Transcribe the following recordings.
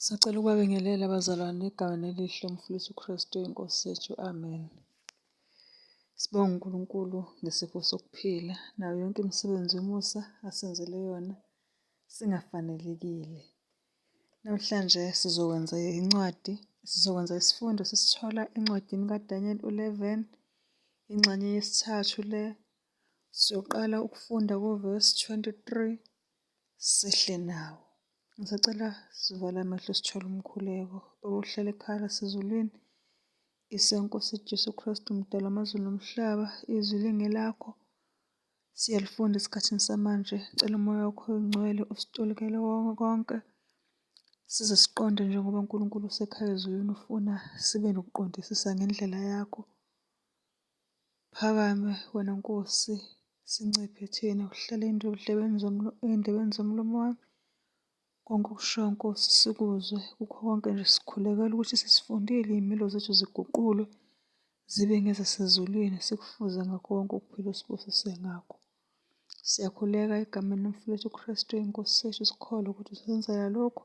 Sacela ukubabingelela abazalwane egameni elihle uMfundisi uKristu iNkosi yethu. Amen. Sibonga uNkulunkulu ngesipho sokuphila nayo yonke imisebenzi yomusa asenzele yona singafanelekile. Namhlanje sizokwenza incwadi, sizokwenza isifundo sisithola encwadini kaDaniel 11, ingxenye yesithathu le. Siyoqala ukufunda kuvesi 23 sihle nawo. Ngisacela sivale amehlo sithole umkhuleko. Baba ohlala ekhaya lasezulwini, isenkosi Jesu Kristu mdala amazulu nomhlaba, izwi lingelakho. Siyalifunda esikhathini samanje. Cela umoya wakho ongcwele usitolikele konke. Size siqonde njengoba uNkulunkulu usekhaya ezulwini ufuna sibe nokuqondisisa ngendlela yakho. Phakame wena Nkosi, sinciphe thina, uhlale ey'ndebeni zomlomo wami. Konke okushoyo Nkosi sikuzwe, kukho konke nje sikhulekela ukuthi sesifundile iy'milo zethu ziguqulwe zibe ngezasezulwini, sikufuze ngakho konke ukuphila osibusise ngakho. Siyakhuleka egameni lomfowethu uKristu iNkosi yethu sikholwa ukuthi usenzela lokhu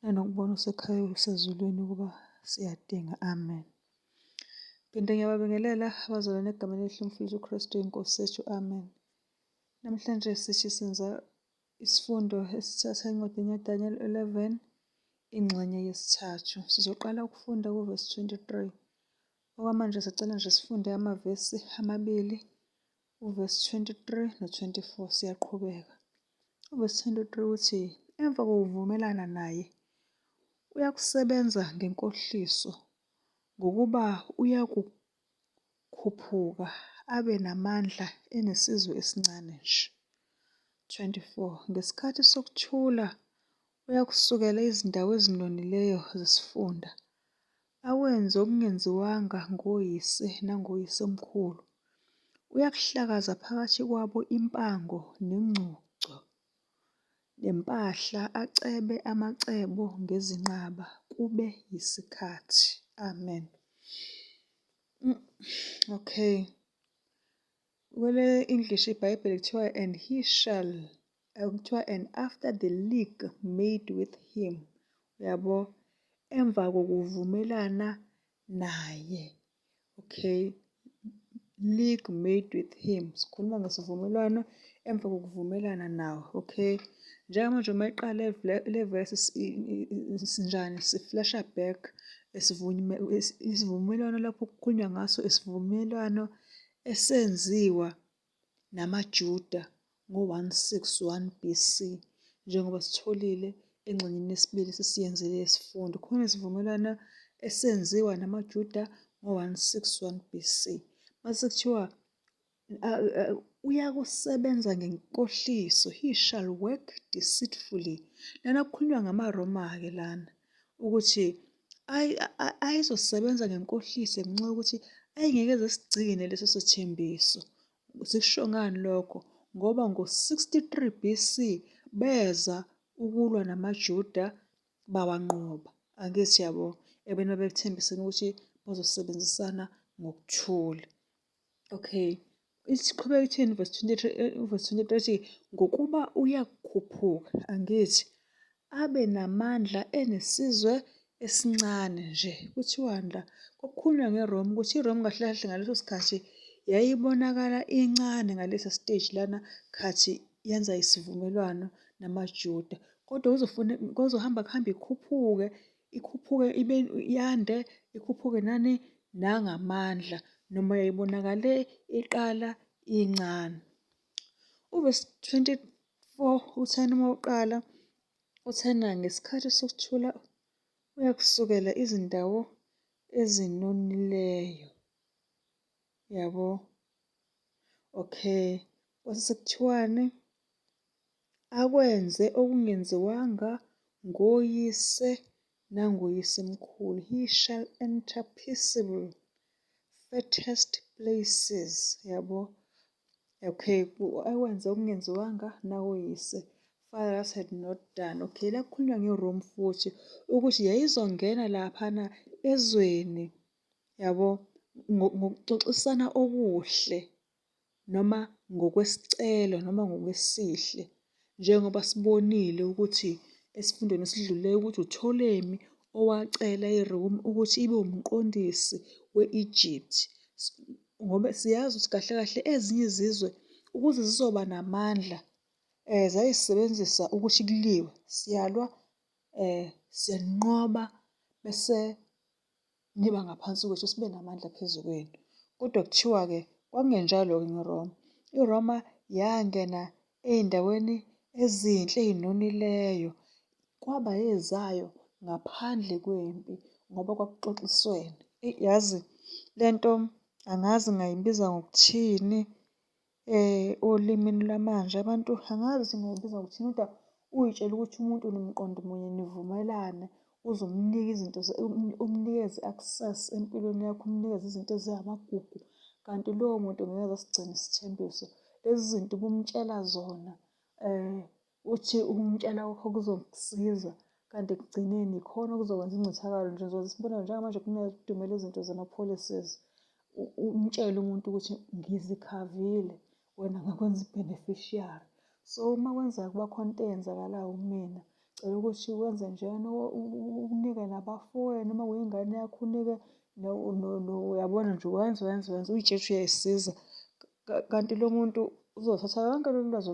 nanokubona usekhaya usezulwini ukuba siyadinga. Amen. Phinde ngiyababingelela abazalwane egameni elihle uMfundisi uKristu iNkosi yethu. Amen. Namhlanje sithi senza isifundo esithatha encwadini kaDaniel 11 ingxenye yesithathu. Sizoqala ukufunda kuvesi 23. Okwamanje sicela nje sifunde amavesi amabili uvesi 23 no-24 siyaqhubeka. Uvesi 23 uthi emva kokuvumelana naye uyakusebenza ngenkohliso ngokuba uyakukhuphuka abe namandla enesizwe esincane nje. 24 ngesikhathi sokuthula uyakusukela izindawo ezinonileyo zesifunda awenze okungenziwanga ngoyise nangoyisemkhulu. Uyakuhlakaza phakathi kwabo impango nengcugco nempahla, acebe amacebo ngezinqaba, kube yisikhathi. Amen. Okay. Kwele English iBhayibheli kuthiwa and he shall kuthiwa and after the league made with him. Uyabo? Emva kokuvumelana naye. Okay. League made with him. Sikhuluma ngesivumelwano emva kokuvumelana nawo. Okay. Njengamanje uma iqala le verse sinjani siflasha back isivumelwano lapho kukhulunywa ngaso isivumelwano esenziwa namaJuda ngo-161 BC njengoba sitholile engxenyeni yesibili sesiyenzile yesifundo. Khona isivumelwano esenziwa namaJuda ngo-161 BC. Mase kuthiwa uyakusebenza ngenkohliso, he shall work deceitfully. Lana kukhulunywa ngamaRoma-ke lana ukuthi ayizosebenza ngenkohliso ngenxa yokuthi ayengeke ezesigcine leso sethembiso. Sikusho ngani lokho? Ngoba ngo-63 BC beza ukulwa namaJuda bawanqoba. Angithi yabo, ekubeni babethembisene ukuthi bazosebenzisana ngokuthula. Okay. Isiqhubeka ithini verse 23, verse 23 ithi ngokuba uyakukhuphuka angithi abe namandla enesizwe esincane nje. Kuthiwani la? Kwakukhulunywa ngeRome ukuthi iRome kahle kahle ngaleso sikhathi yayibonakala incane ngalesa stage lana khathi yenza isivumelwano namaJuda. Kodwa kuzofuna kuzohamba kuhambe ikhuphuke ikhuphuke ibe yande ikhuphuke nani nangamandla noma yayibonakale iqala incane. Uvesi 24 uthena uma uqala uthena ngesikhathi sokuthula uyakusukela izindawo ezinonileyo. Yabo? Okay. Kwase sekuthiwani? Akwenze okungenziwanga ngoyise nangoyisemkhulu. He shall enter peaceable fattest places. Yabo? Okay, akwenze okungenziwanga nakoyise. Fathers had not done. Okay, la kukhulunywa ngeRome futhi ukuthi yayizongena laphana ezweni yabo ngokuxoxisana okuhle noma ngokwesicelo noma ngokwesihle njengoba sibonile ukuthi esifundweni esidlulileyo ukuthi uPtolemy owacela iRome ukuthi ibe umqondisi we-Egypt. Ngoba siyazi ukuthi kahle kahle ezinye izizwe ukuze zizoba namandla zayisebenzisa ukuthi kuliwe, siyalwa siyanqoba bese niba ngaphansi kwethu sibe namandla phezu kwenu. Kodwa kuthiwa-ke kwakungenjalo-ke ngeRoma. IRoma yangena ey'ndaweni ezinhle ey'nonileyo kwaba ezayo ngaphandle kwempi ngoba kwakuxoxiswene. Eyi yazi le nto angazi ngingayibiza ngokuthini olimini lwamanje abantu angazi ngingayibiza ngokuthini kodwa uy'tshele ukuthi umuntu nimqondo munye nivumelane uze umnike izinto umnikeze i-access empilweni yakho, umnikeze izinto ezingamagugu kanti lowo muntu ngeke aze asigcine isithembiso. Lezi zinto ubumtshela zona uthi ukumtshela kwakho kuzokusiza kanti ekugcineni ikhona okuzokwenza incithakalo nje. Ngizowenza isibonelo njengamanje kudumele izinto zama-policies. Umtshele umuntu ukuthi ngizikhavile wena ngakwenza i-beneficiary. So uma kwenzeka kuba khona into eyenzakalayo kumina, cela ukuthi wenze njena unike nabafowenu uma kuyingane yakho unike uyabona nje wenze wenze wenze uy'tshele ukuthi uyay'siza. Kanti lo muntu uzothatha lonke lolu lwazi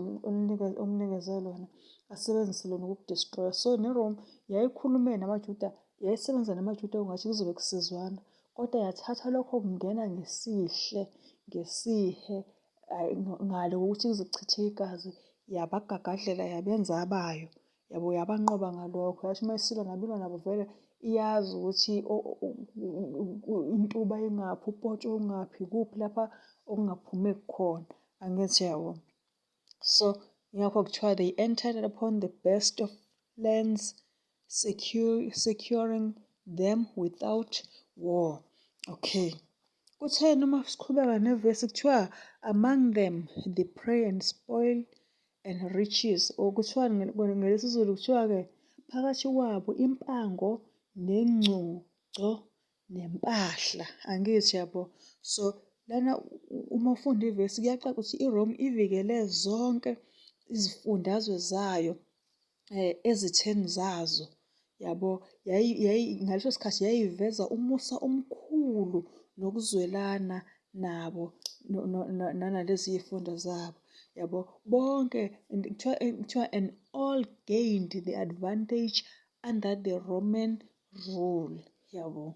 omnikeze lona asebenzise lona ukuku-destroy-a. So neRome yayikhulume namaJuda, yayisebenza namaJuda okungathi kuzobe kusizwana kodwa yathatha lokho kungena ngesihle, ngesihe ngale kokuthi kuze kuchitheke igazi yabagagadlela yabenza abayo. Yabo yabanqoba ngalokho. Yathi uma isilwa nabo ilwa nabo vele iyazi ukuthi intuba ingaphi, upotsho ungaphi, ikuphi lapha okungaphumeki khona. Angithi yabo? So yingakho kuthiwa they entered upon the best of lands, securing them without war. Okay. Kutheni uma siqhubeka nevesi kuthiwa among them the prey and spoil and riches or kuthiwa ngelesiZulu kuthiwa-ke phakathi kwabo impango nengcugco nempahla, angithi yabo. So lana uma ufunda ivesi kuyacaca ukuthi iRome ivikele zonke izifundazwe zayo ezitheni zazo yabo. Ngaleso sikhathi yayiveza umusa omkhulu nokuzwelana nabo nanalezi iy'funda zabo yabo. Bonke kuthiwa and all gained the advantage under the Roman rule yabo.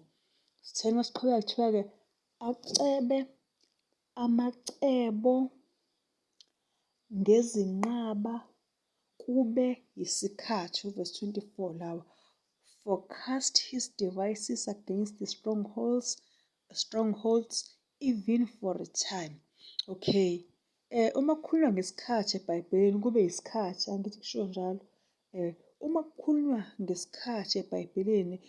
Sitheni masiqhubeka kuthiwa-ke acebe amacebo ngezinqaba kube yisikhathi, uvesi 24 lawa. Forecast his devices against the strongholds even for a time. Okay. Uma kukhulunywa ngesikhathi eBhayibhelini kube yisikhathi, angithi kushiwo njalo. Uma kukhulunywa ngesikhathi eBhayibhelini,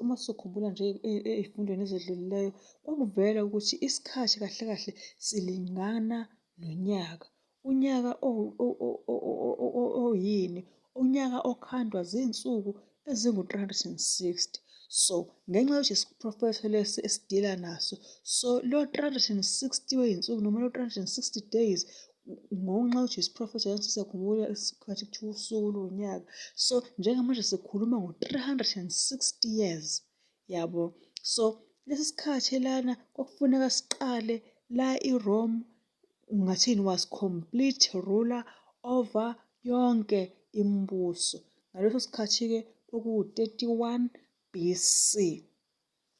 uma sizokhumbula nje ey'fundweni ezedlulileyo, kwakuvela ukuthi isikhathi kahle kahle silingana nonyaka. Unyaka oyini? Unyaka okhandwa zinsuku ezingu-360. So ngenxa yokuthi isiprofetho lesi esidila naso, so lo 360 wey'nsuku noma lo 360 days ngonxa yokuthi isiprofetho lesi siyakhumbula isikhathi kuthiwa usuku luwunyaka. So njengamanje sikhuluma ngo-360 years yabo. So lesi sikhathi lana kwakufuneka siqale la iRome ungathini was complete ruler over yonke imibuso. Ngaleso sikhathi-ke kwakuwu-31 BC.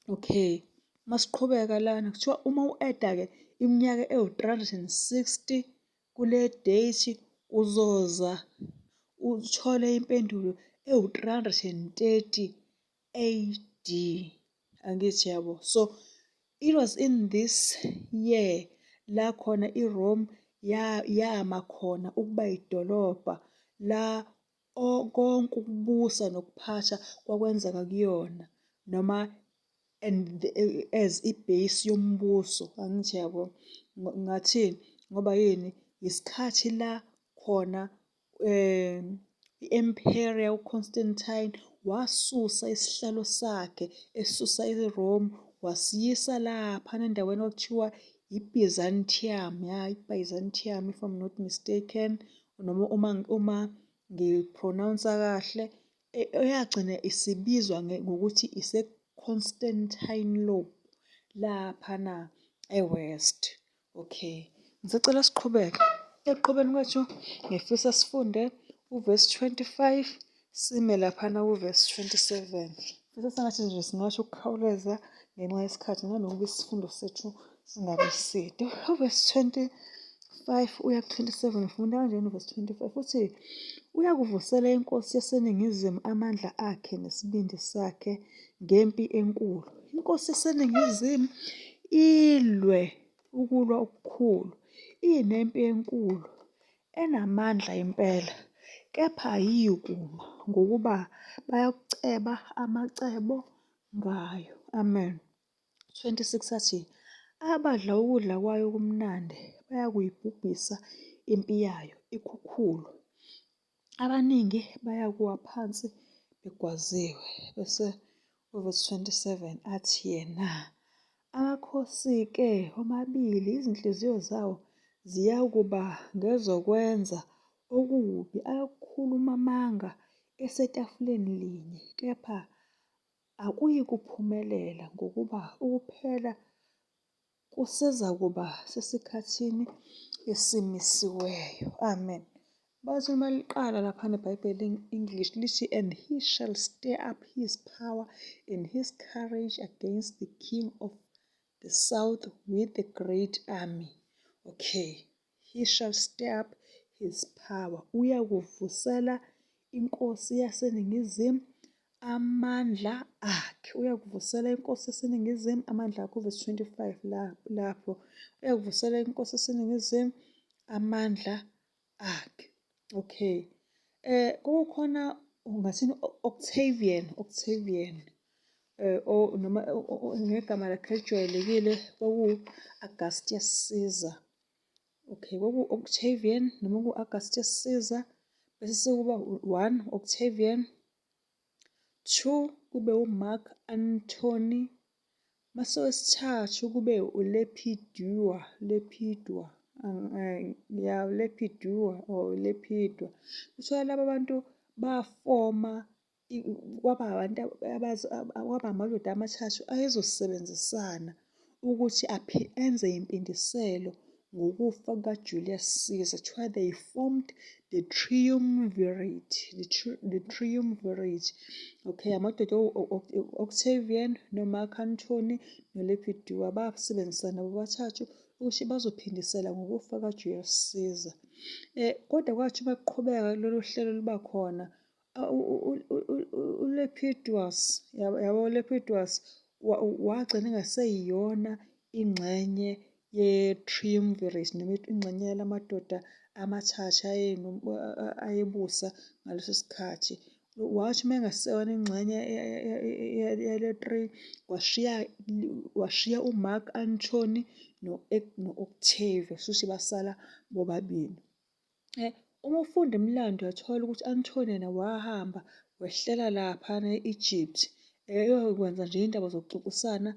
Okay, masiqhubeka lana kuthiwa uma u-add-a-ke iminyaka ewu-360 kule date uzoza uthole impendulo ewu-330 AD. Angithi yabo. So it was in this year la khona iRome yama khona ukuba idolobha la konke ukubusa nokuphatha kwakwenzeka kuyona noma and as i-base yombuso, angithi yabo. Ngathini? Ngoba yini? Isikhathi la khona i-Emperor uConstantine wasusa isihlalo sakhe esusa eRome wasiyisa laphana endaweni okuthiwa i-Byzantium, ya i-Byzantium if I'm not mistaken, noma uma ngi-pronounce-a kahle. Eyagcina isibizwa ngokuthi ise-Constantinople laphana e-West. Okay, ngisacela siqhubeke. Ekuqhubeni kwethu ngifisa sifunde uvesi 25 sime laphana kuvesi 27. Ngifisa sengathi nje singasho ukukhawuleza ngenxa yesikhathi nanokuba isifundo sethu singabe side. Uvesi 25 uya ku-27 ufunda kanjena uvesi 25 uthi uyakuvusela inkosi yaseningizimu amandla akhe nesibindi sakhe ngempi enkulu. Inkosi yaseningizimu ilwe ukulwa okukhulu, inempi enkulu enamandla impela, kepha ayiyukuma, ngokuba bayakuceba amacebo ngayo. Amen. 26 athi, abadla ukudla kwayo okumnandi bayakuyibhubhisa impi yayo ikhukhulwe. Abaningi bayakuwa phansi begwaziwe. Bese uvesi 27 athi yena, amakhosi-ke omabili izinhliziyo zawo ziyakuba ngezokwenza okubi, ayakukhuluma amanga esetafuleni linye, kepha akuyikuphumelela ngokuba ukuphela kusezakuba sesikhathini esimisiweyo. Amen. Bathi uma liqala laphana eBhayibheli English lithi and he shall stir up his power and his courage against the king of the south with a great army. Okay. He shall stir up his power. Uyakuvusela inkosi yaseningizimu amandla akhe. Uyakuvusela inkosi yaseningizimu amandla akhe. Uvesi 25 lapho. Uyakuvusela inkosi yaseningizimu amandla akhe. Okay. Eh kukhona ungathini Octavian, Octavian eh o noma ngegama lakhe elijwayelekile kwaku Augustus Caesar. Okay, kwaku-Octavian noma ku-Augustus Caesar bese sekuba one Octavian, two kube uMark Antony, mase wesithathu kube uLepidua, Lepidua, ya Lepidua or Lepidua. Kuthiwa laba bantu bafoma kwaba abantu kwaba amadoda amathathu ayezosebenzisana ukuthi enze impindiselo ngokufa kukaJulius Caesar. Kuthiwa they formed the triumvirate, the triumvirate. Okay, amadoda o-Octavian noMark Antony noLepidua basebenzisana bobathathu ukuthi bazophindisela ngokufa kaJulius Caesar. Kodwa kwathi uma kuqhubeka lolu hlelo luba khona uLepidus, yabo uLepidus wagcina engaseyiyona ingxenye ye-triumvirate noma ingxenye yalamadoda amathathu ayebusa ngaleso sikhathi. Wathi uma engaseyona ingxenye yale three, washiya washiya uMark Antony no-Octavia, shuthi basala bobabili. Uma ufunda imilando uyathola ukuthi u-Anthony yena wahamba wehlela laphana e-Egypt eyokwenza nje iy'ndaba zokuxoxisana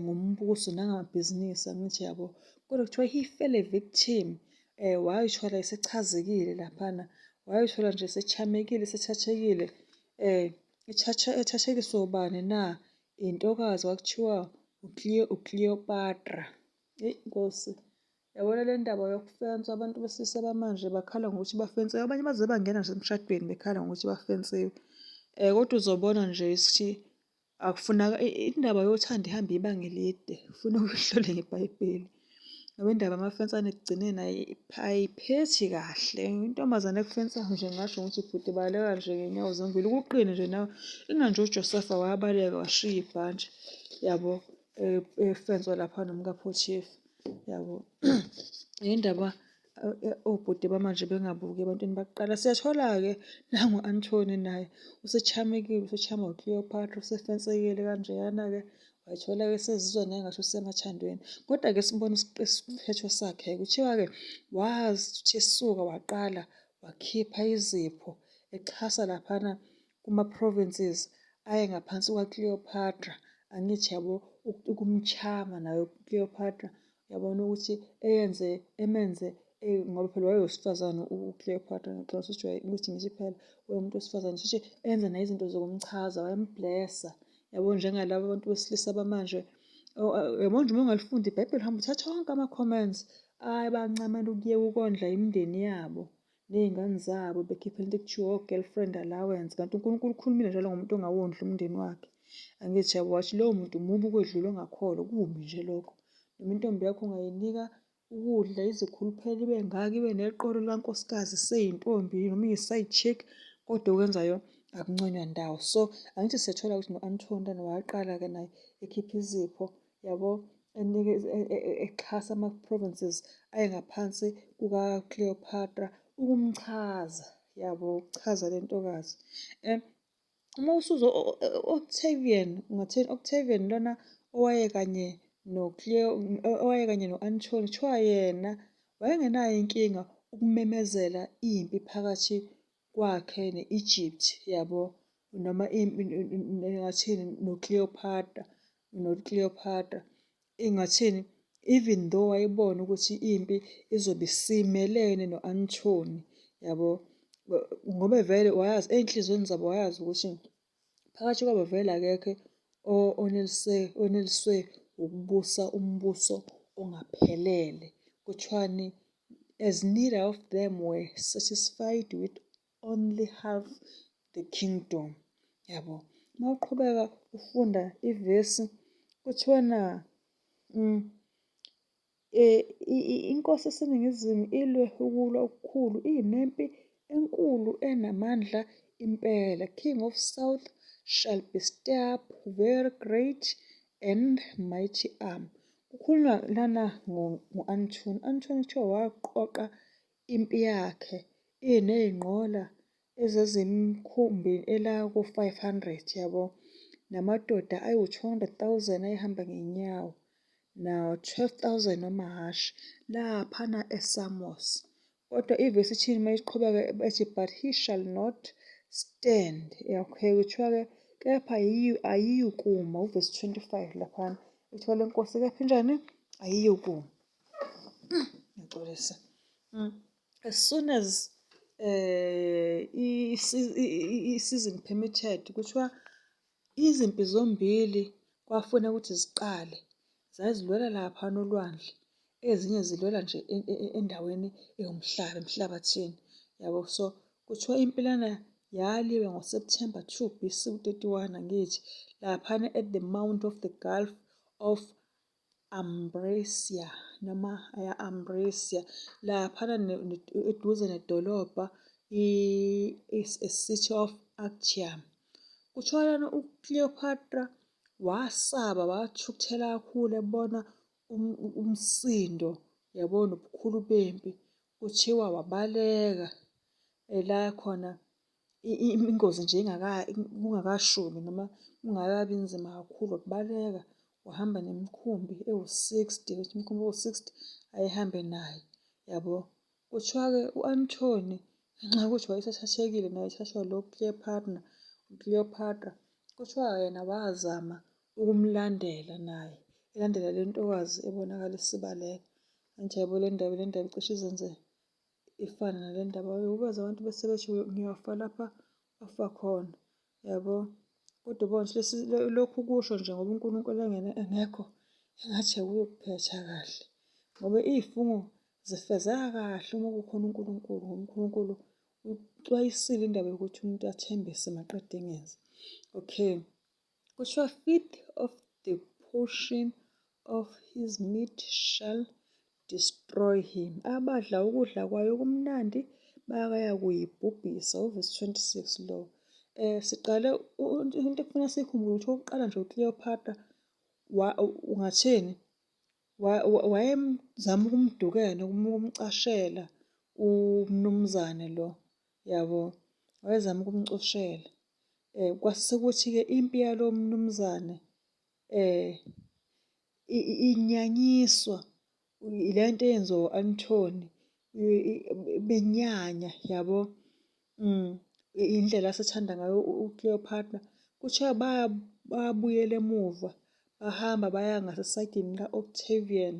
ngombuso nangamabhizinisi angithi yabo. Kodwa kuthiwa he fell a victim wayithola esechazekile laphana, wayithola nje esechamekile esethathekile ethathekiswa ubani na? Intokazi kwakuthiwa uCleopatra. Eyi Nkosi. Yabona le ndaba yokufensa abantu besilisa bamanje bakhala ngokuthi bafensiwe, abanye baze bangena nje emshadweni bekhala ngokuthi bafensiwe. Kodwa uzobona nje ukuthi akufuneka indaba yothando ihamba ibanga elide, ufuna uyihlole ngeBhayibheli. Ngoba indaba yamafensane ekugcineni ayiphethi kahle. Intombazane ekufensayo nje ngingasho ngithi bhuti baleka nje ngey'nyawo zombili, ukuqine nje nawe. Ingani nje uJosefa wabaleka washiya ibhantshi yabo efenswa lapha nomkaPhothifa. Yabo. Yindaba obhuti bamanje bengabuki ebantwini bakuqala. Siyathola-ke nangu u-Anthony naye usechamekile, usechama uCleopatra, usefensekile kanjeyana-ke. Wayithola-ke esezizwa naye ngathi usemathandweni. Kodwa-ke sibone isiphetho sakhe. Kuthiwa-ke wathi esuka waqala wakhipha izipho exhasa laphana kuma-provinces ayengaphansi kukaCleopatra, angithi yabo, ukumchama naye uCleopatra, uyabona ukuthi eyenze emenze Ngoba phela wayewesifazane uCleopatra, ngixolisa ukuthi ukuthi ngithi phela umuntu wesifazane, shuthi enza naye izinto zokumchaza, wayemblessa yabo, njengalaba abantu besilisa bamanje. Yabo nje uma ungalifundi iBhayibheli hamba uthatha wonke ama-comments, ayi bancamela ukuyeka ukondla imindeni yabo ney'ngane zabo bekhipha into ekuthiwa o-girlfriend allowance, kanti uNkulunkulu ukhulumile njalo ngomuntu ongawondli umndeni wakhe. Angithi yabo, wathi lowo muntu mubi ukwedlula ongakholwa, kubi nje lokho. Noma intombi yakho ungayinika ukudla izikhuluphele ibe ngaka ibe neqolo likankosikazi iseyintombi noma iyi-side chick, kodwa okwenzayo akunconywa ndawo. So angithi siyathola ukuthi no-Anthony lana waqala-ke naye ekhipha izipho yabo, exhasa ama-provinces ayengaphansi kuka-Cleopatra ukumchaza yabo, ukuchaza le ntokazi. Uma usuzo Octavian, ungathini Octavian lona owayekanye no-Cleo, owayekanye no-Antony, kuthiwa yena wayengenayo inkinga ukumemezela impi phakathi kwakhe ne-Egypt yabo, noma impi ngingathini no-Cleopatra, no-Cleopatra. Ingathini, even though wayebona ukuthi impi izobe isimelene no-Antony yabo, ngoba vele wayazi ey'nhliziyweni zabo wayazi ukuthi phakathi kwabo vele akekho oneliswe ukubusa umbuso ongaphelele. Kuthiwani, as neither of them were satisfied with only half the kingdom yabo. Uma uqhubeka ufunda ivesi kuthiwa na inkosi yaseNingizimu ilwe ukulwa okukhulu, inempi enkulu enamandla impela. King of South shall be stir up very great and mighty arm. Kukhulunywa lana ngo-Antony. U-Antony kuthiwa waqoqa impi yakhe iney'nqola ezazimkhumbi ela ko-500 yabo, namadoda ayiwu-200 000 ayehamba ngey'nyawo, na-12 000 wamahhashi laphana eSamos. Kodwa ivesi ithini uma iqhubeka ethi but he shall not stand. Okay, kuthiwa-ke kepha ayiyukuma, uvesi 25 laphana. Kuthiwa le nkosi kepha injani? Ayiyukuma. Ngiyaxolisa. As soon as i-season permitted, kuthiwa izimpi zombili kwafuneka ukuthi ziqale. Zazilwela laphana olwandle, ezinye zilwela nje endaweni ewumhlaba, emhlabathini yabo. So kuthiwa impi lana yaliwa ngoSepthemba 2 BC 31, angithi, laphana at the mount of the Gulf of Ambracia noma ya Ambracia, laphana eduze nedolobha i-city of Actium. Kuthiwa lana uCleopatra wasaba wathukuthela kakhulu ebona umsindo yabo nobukhulu bempi. Kuthiwa wabaleka la khona ingozi nje kungakashubi noma kungakabi nzima kakhulu, wabaleka wahamba nemikhumbi ewu-60, ukuthi imikhumbi ewu-60 ayehambe naye yabo. Kuthiwa-ke u-Antony ngenxa yokuthi wayesathathekile naye ethathwa lo Cleopatra, Cleopatra, kuthiwa yena wazama ukumlandela naye, elandela le ntokazi ebonakala isibaleka. Manje yabo le ndaba, le ndaba icishe izenze ifane nale ndaba ubezwa abantu bese bethi ngiyofa lapha afa khona yabo. Kodwa ubona ukuthi lokhu kusho nje ngoba uNkulunkulu engekho engathi akuyokuphetha kahle ngoba iy'fungo zifezeka kahle uma kukhona uNkulunkulu, ngoba uNkulunkulu uxwayisile indaba yokuthi umuntu athembise maqede engenzi. Okay, kuthiwa fifth of the portion of his meat shall destroy him. Abadla ukudla kwayo okumnandi bayakuyibhubhisa. Uvesi 26 lo. Siqale into ekufanele siyikhumbule ukuthi okokuqala nje uCleopatra ungathini wayemzama ukumdukela nokumcashela umnumzane lo yabo, wayezama ukumcoshela. Kwase sekuthi-ke impi yalo mnumzane inyanyiswa ile nto eyenziwa u-Anthony, benyanya yabo. Indlela asethanda ngayo uCleopatra. Kuthiwa babuyela emuva bahamba baya ngasesayidini lika-Octavian.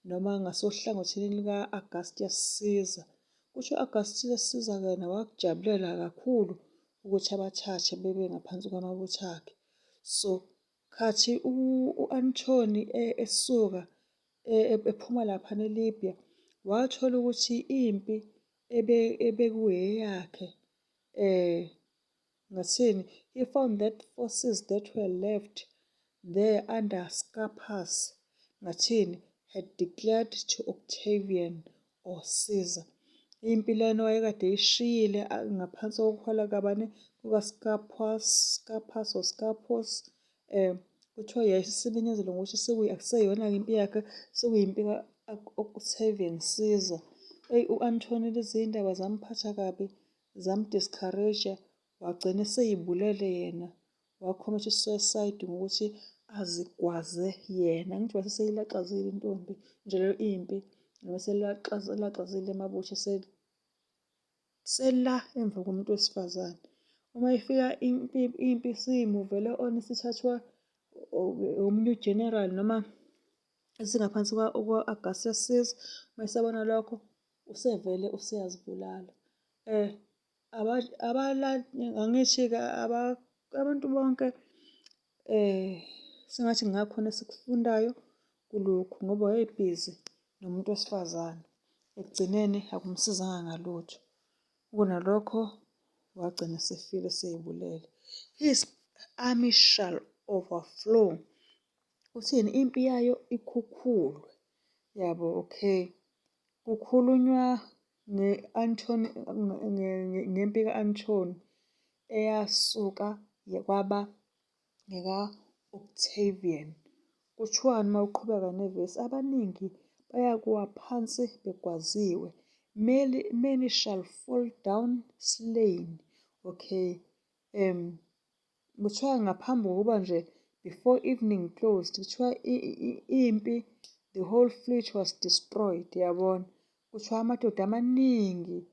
noma ngasohlangothini lika-Augustus Caesar. Kusho u-Augustus Caesar yena wakujabulela kakhulu ukuthi abathathe bebe ngaphansi kwamabutho akhe. So khathi u-Antony esuka ephuma laphana eLibya, wathola ukuthi impi ebekuyeyakhe ngathini, he found that forces that were left there under Scarpus, ngathini, had declared to Octavian or Caesar. Impi lena wayekade eyishiyile ngaphansi kokuhola kabani? Kuka-Scarpus, Scarpus or Scarpus, kuthiwa yayisimenyezelwa ngokuthi akuseyona-ke impi yakhe, sekuyimpi ka-Octavian Caesar. Eyi, u-Antony lezi ndaba zamphatha kabi, zam-discourage-a, wagcina esey'bulele yena, wa-commit suicide ngokuthi azigwaze yena. Angithi wayeseyilaxazile intombi nje leyo impi, noma eselaxazile amabutho sela emva komuntu wesifazane. Uma ifika impi isiyimuvele on, isithathwa omunye u-general noma esingaphansi kwa-Augustus Caesar, uma esebona lokho usevele useyazibulala. Angithi-ke abantu bonke sengathi kungakhona esikufundayo kulokhu ngoba wayebhizi nomuntu wesifazane. Ekugcineni akumsizanga ngalutho. Kunalokho wagcina esefile esey'bulele. His army shall overflow. Uthini? Impi yayo ikhukhulwe. Yabo, okay. Kukhulunywa nge-Antony, ngempi ka-Antony eyasuka kwaba ngeka-Octavian. Kuthiwani uma uqhubeka nevesi? Abaningi bayakuwa phansi begwaziwe. Many, many shall fall down slain. Okay. Kuthiwa ngaphambi kokuba nje, before evening closed, kuthiwa impi, the whole fleet was destroyed, yabona. Kuthiwa amadoda amaningi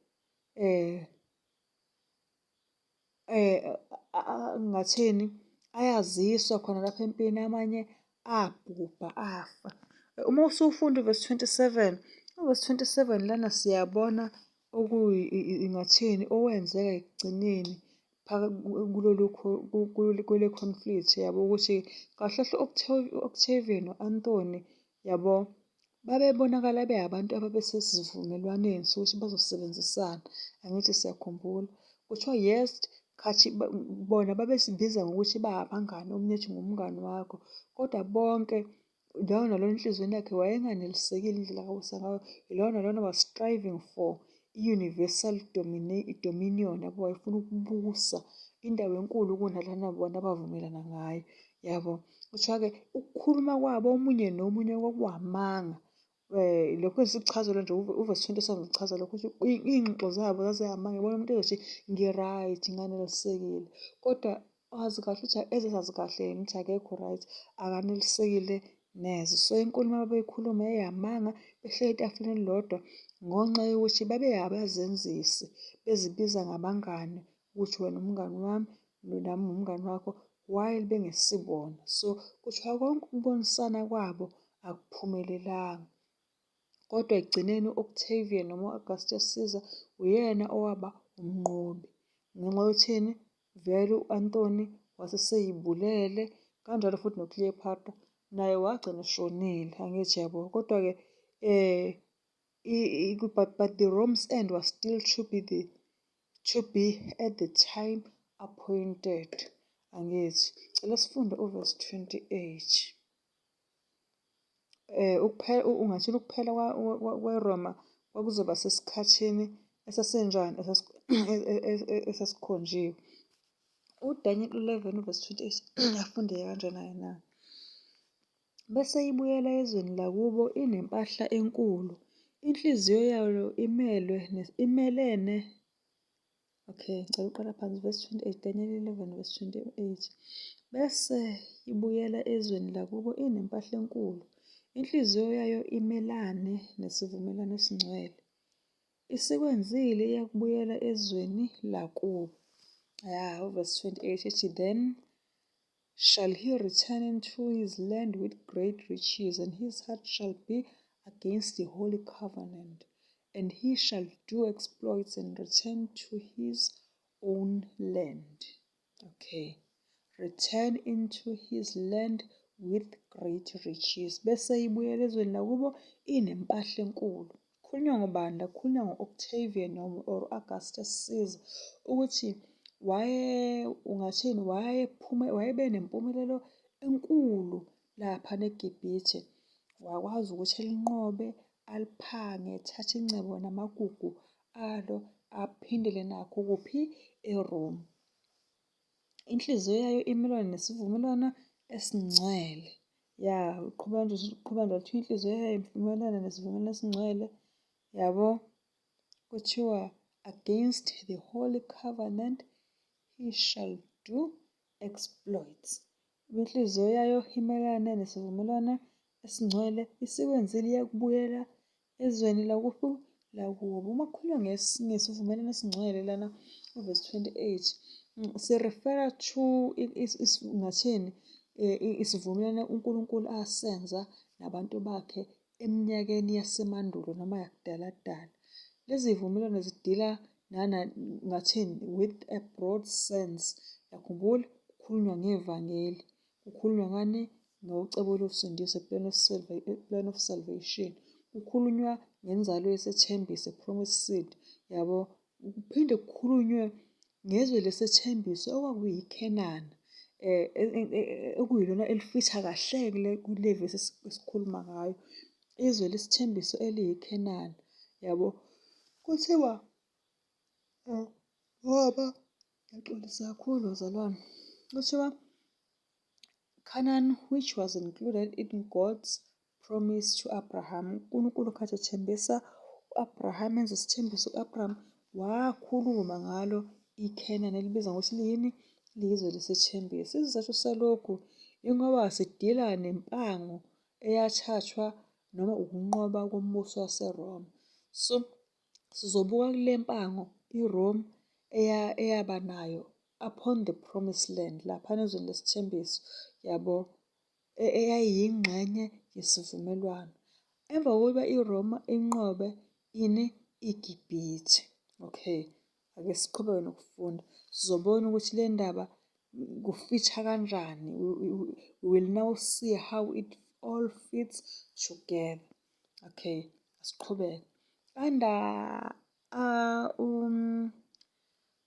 ngathini, ayaziswa khona lapha empini, amanye abhubha afa. Uma usufunda uvesi 27, uvesi 27 lana siyabona ngathini owenzeka ekugcineni kulolu kule conflict, yabo, ukuthi kahle kahle u-Octavian no-Anthony, yabo, babebonakala be abantu ababesesivumelwaneni sokuthi bazosebenzisana. Angithi siyakhumbula kuthiwa yes, khathi bona babezibiza ngokuthi ba abangani, omunye ethi ngumngani wakho, kodwa bonke loyo naloyo enhliziyweni yakhe wayenganelisekile indlela akabusa ngayo. Yiloyo nalona was striving for i-universal dominion, yabo, wayefuna ukubusa indawo enkulu kunalana bona abavumelana ngayo, yabo. Kuthiwa-ke ukukhuluma kwabo omunye nomunye kwakuwamanga. Lokhu esikuchazela nje uvesi 27 uchaza lokho ukuthi iy'ngxoxo zabo zaziyamanga. Yabona umuntu ezothi ngi-right, nganelisekile, kodwa wazi kahle ukuthi ezezazi kahle yena ukuthi akekho right, akanelisekile neze. So inkulumo ababeyikhuluma yayiyamanga, behleli etafuleni elilodwa ngenxa yokuthi babeyabazenzisi, bezibiza ngabangani ukuthi wena umngani wami nami umngani wakho, while bengesibona. So kuthiwa konke ukubonisana kwabo akuphumelelanga. Kodwa ekugcineni u-Octavian noma u-Augustus Caesar uyena owaba umnqobi. Ngenxa yokuthini? Vele u-Anthony waseseyibulele, kanjalo futhi noCleopatra naye wagcina eshonile, angithi yabo. Kodwa-ke but the Rome's end was still to be at the time appointed. Angithi? Cela sifunde uverse 28. Ukuphela, ungathini, ukuphela kweRoma kwakuzoba sesikhathini esasinjani esasikhonjiwe. UDaniel 11 verse 28 afundeke kanjena na? Bese ibuyela ezweni lakubo inempahla enkulu, inhliziyo yayo imelwe imelene. Okay, ngicela uqala phansi verse 28, Daniel 11 verse 28. Bese ibuyela ezweni lakubo inempahla enkulu, inhliziyo yayo imelane nesivumelwano esingcwele. Isikwenzile iyakubuyela ezweni lakubo. Ya, uverse 28 ethi, then shall he return into his land with great riches, and his heart shall be against the holy covenant, and he shall do exploits and return to his own land. Okay. Return into his land with great riches. Bese ibuyela ezweni lakubo inempahla enkulu. Kukhulunywa ngobani la? Kukhulunywa ngo-Octavian or Augustus Caesar ukuthi waye ungathini wayephume wayebe nempumelelo enkulu lapha neGibhithe. Wakwazi ukuthi elinqobe aliphange ethathe ingcebo namagugu alo aphindele nakho kuphi eRome. Inhliziyo yayo imelana nesivumelwano esingcwele. Ya, uqhubeka nje uqhubeka njalo kuthiwa inhliziyo yayo imelana nesivumelwano esingcwele. Yabo, kuthiwa against the holy covenant he shall do exploits. Inhliziyo yayo imelane nesivumelwano esingcwele isikwenzile iyakubuyela ezweni lakubo lakubo. Uma kukhulunywa ngesivumelwano esingcwele lana uvesi 28 si-refera to ngathini isivumelwano uNkulunkulu asenza nabantu bakhe eminyakeni yasemandulo noma yakudala-dala. Lezi zivumelwano zidila nana ngathini with a broad sense. Yakhumbula kukhulunywa ngevangeli, kukhulunywa ngani ngocebo losindiso, plan of salvation. Kukhulunywa ngenzalo yesethembiso, promise seed, yabo. Kuphinde kukhulunywe ngezwe lesethembiso okwakuyiKhenana okuyilona elifitha kahle kule vesi esikhuluma ngayo. Izwe lesithembiso eliyiKhenana, yabo. Kuthiwa ngoba ngiyaxolisa kakhulu bazalwane. Kuthiwa Canaan which was included in God's promise to Abraham. UNkulunkulu khathi ethembisa u-Abraham enza isithembiso ku-Abraham wakhuluma ngalo iKhenani elibiza ngokuthi liyini? Liyizwe lesethembiso. Isizathu salokhu ingoba sidila nempango eyathathwa noma ukunqoba kombuso waseRoma. So sizobuka kule mpango iRome eyaba nayo upon the promised land laphana ezweni lesithembiso yabo eyayiyingxenye yesivumelwano. Emva kokuba iRoma inqobe ini iGibhithe. Okay, ake siqhubeke nokufunda. Sizobona ukuthi le ndaba kufitha kanjani. We will now see how it all fits together. Okay, asiqhubeke. Under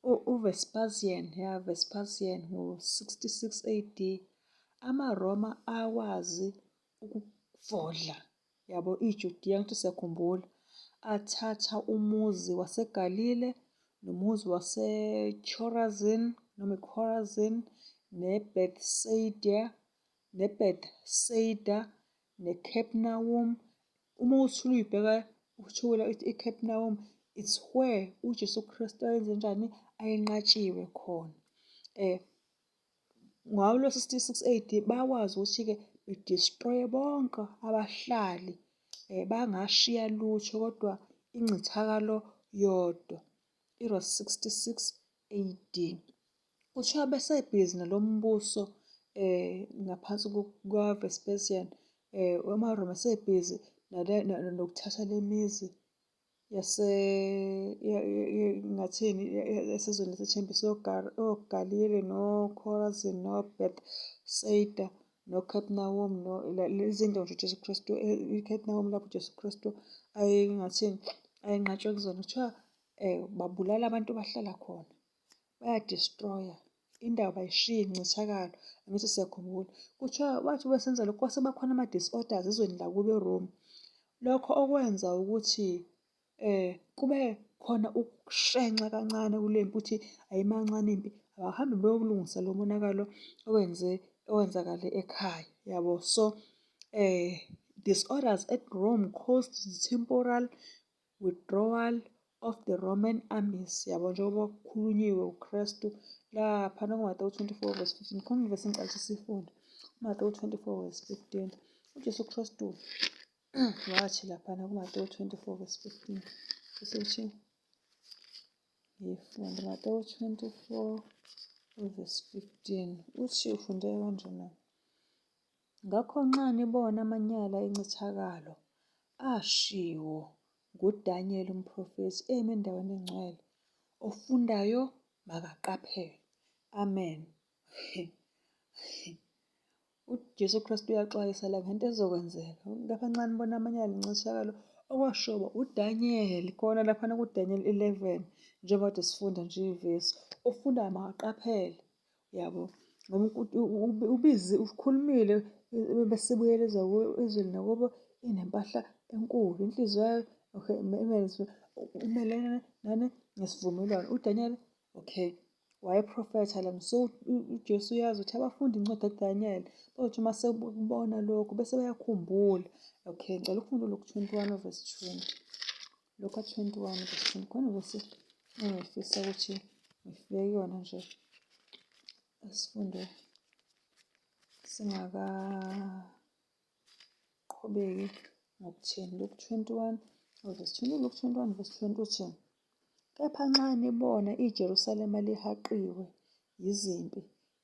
uVespasian, ya Vespasian ngo-66 AD, amaRoma akwazi ukuvodla yabo iJudiya ngithi siyakhumbula, athatha umuzi waseGalile nomuzi waseChorazin noma iChorazin neBethsaida neBethsaida neCapernaum. Uma uthula uyibheka uthukela iCapernaum, it's where uJesu Kristu ayenze njani ayenqatshiwe khona. Ngawo lo 66 AD bakwazi ukuthi-ke bedestroye bonke abahlali bangashiya lutho kodwa incithakalo yodwa. It was 66 AD. Kuthiwa besebhizi nalo mbuso ngaphansi kukaVespasian amaRoma esebhizi nokuthatha le mizi yase ngathini esizweni lesethembiso oGalile noKhorazin noBethsaida noCapernaum lezi zindawo nje uJesu Kristu iCapernaum lapho uJesu Kristu ayengathini ayenqatshwe kuzona kuthiwa babulala abantu abahlala khona bayadestroya indawo bayishiya incithakalo angithi siyakhumbula kuthiwa wathi besenza lokho kwase bakhona ama-disorders ezweni lakubo eRome lokho okwenza ukuthi kube khona ukushenxa kancane kule mpi ukuthi ayimancane impi abahambe beyokulungisa lo monakalo owenze owenzakale ekhaya yabo. So disorders at Rome caused the temporal withdrawal of the Roman armies yabo njengoba kukhulunyiwe uKristu laphana kuMateyu 24 verse 15 khona ivesi engicela ukuthi siyifunde uMateyu 24 verse 15 uJesu Kristu wathi laphana kuMateyu 24 verse 15 bese ngiyifunde Mateyu 24 verse 15 uthi ufundeka kanjena. Ngakho nxa nibona amanyala encithakalo ashiwo nguDaniyeli umprofethi emi endaweni engcwele. Ofundayo makaqaphele. Amen. UJesu Kristu uyaxwayisa la ngento ezokwenzeka. Lapha nxa nibona amanyala incithakalo okwashoba uDaniel khona laphana kuDaniel 11 njengoba kade sifunda nje ivesi. Ofundayo makaqaphele. Yabo ngoba ubizi ukhulumile besibuyela ezweni nakubo inempahla enkulu inhliziyo yayo okay imelene nani nesivumelwano uDaniel okay wayeprofetha lana so uJesu uyazi ukuthi abafundi incwadi kaDaniel bazothi uma sebona lokhu bese bayakhumbula okay ngicela ukufunda uLuka 21 verse 20 Luka 21 verse 20 khona verse engifisa ukuthi ngifike kuyona nje isifundo singakaqhubeki ngokuthini Luke 21 verse 20 Luke 21 verse 20 uthi kepha nxa nibona iJerusalema lihaqiwe yizimpi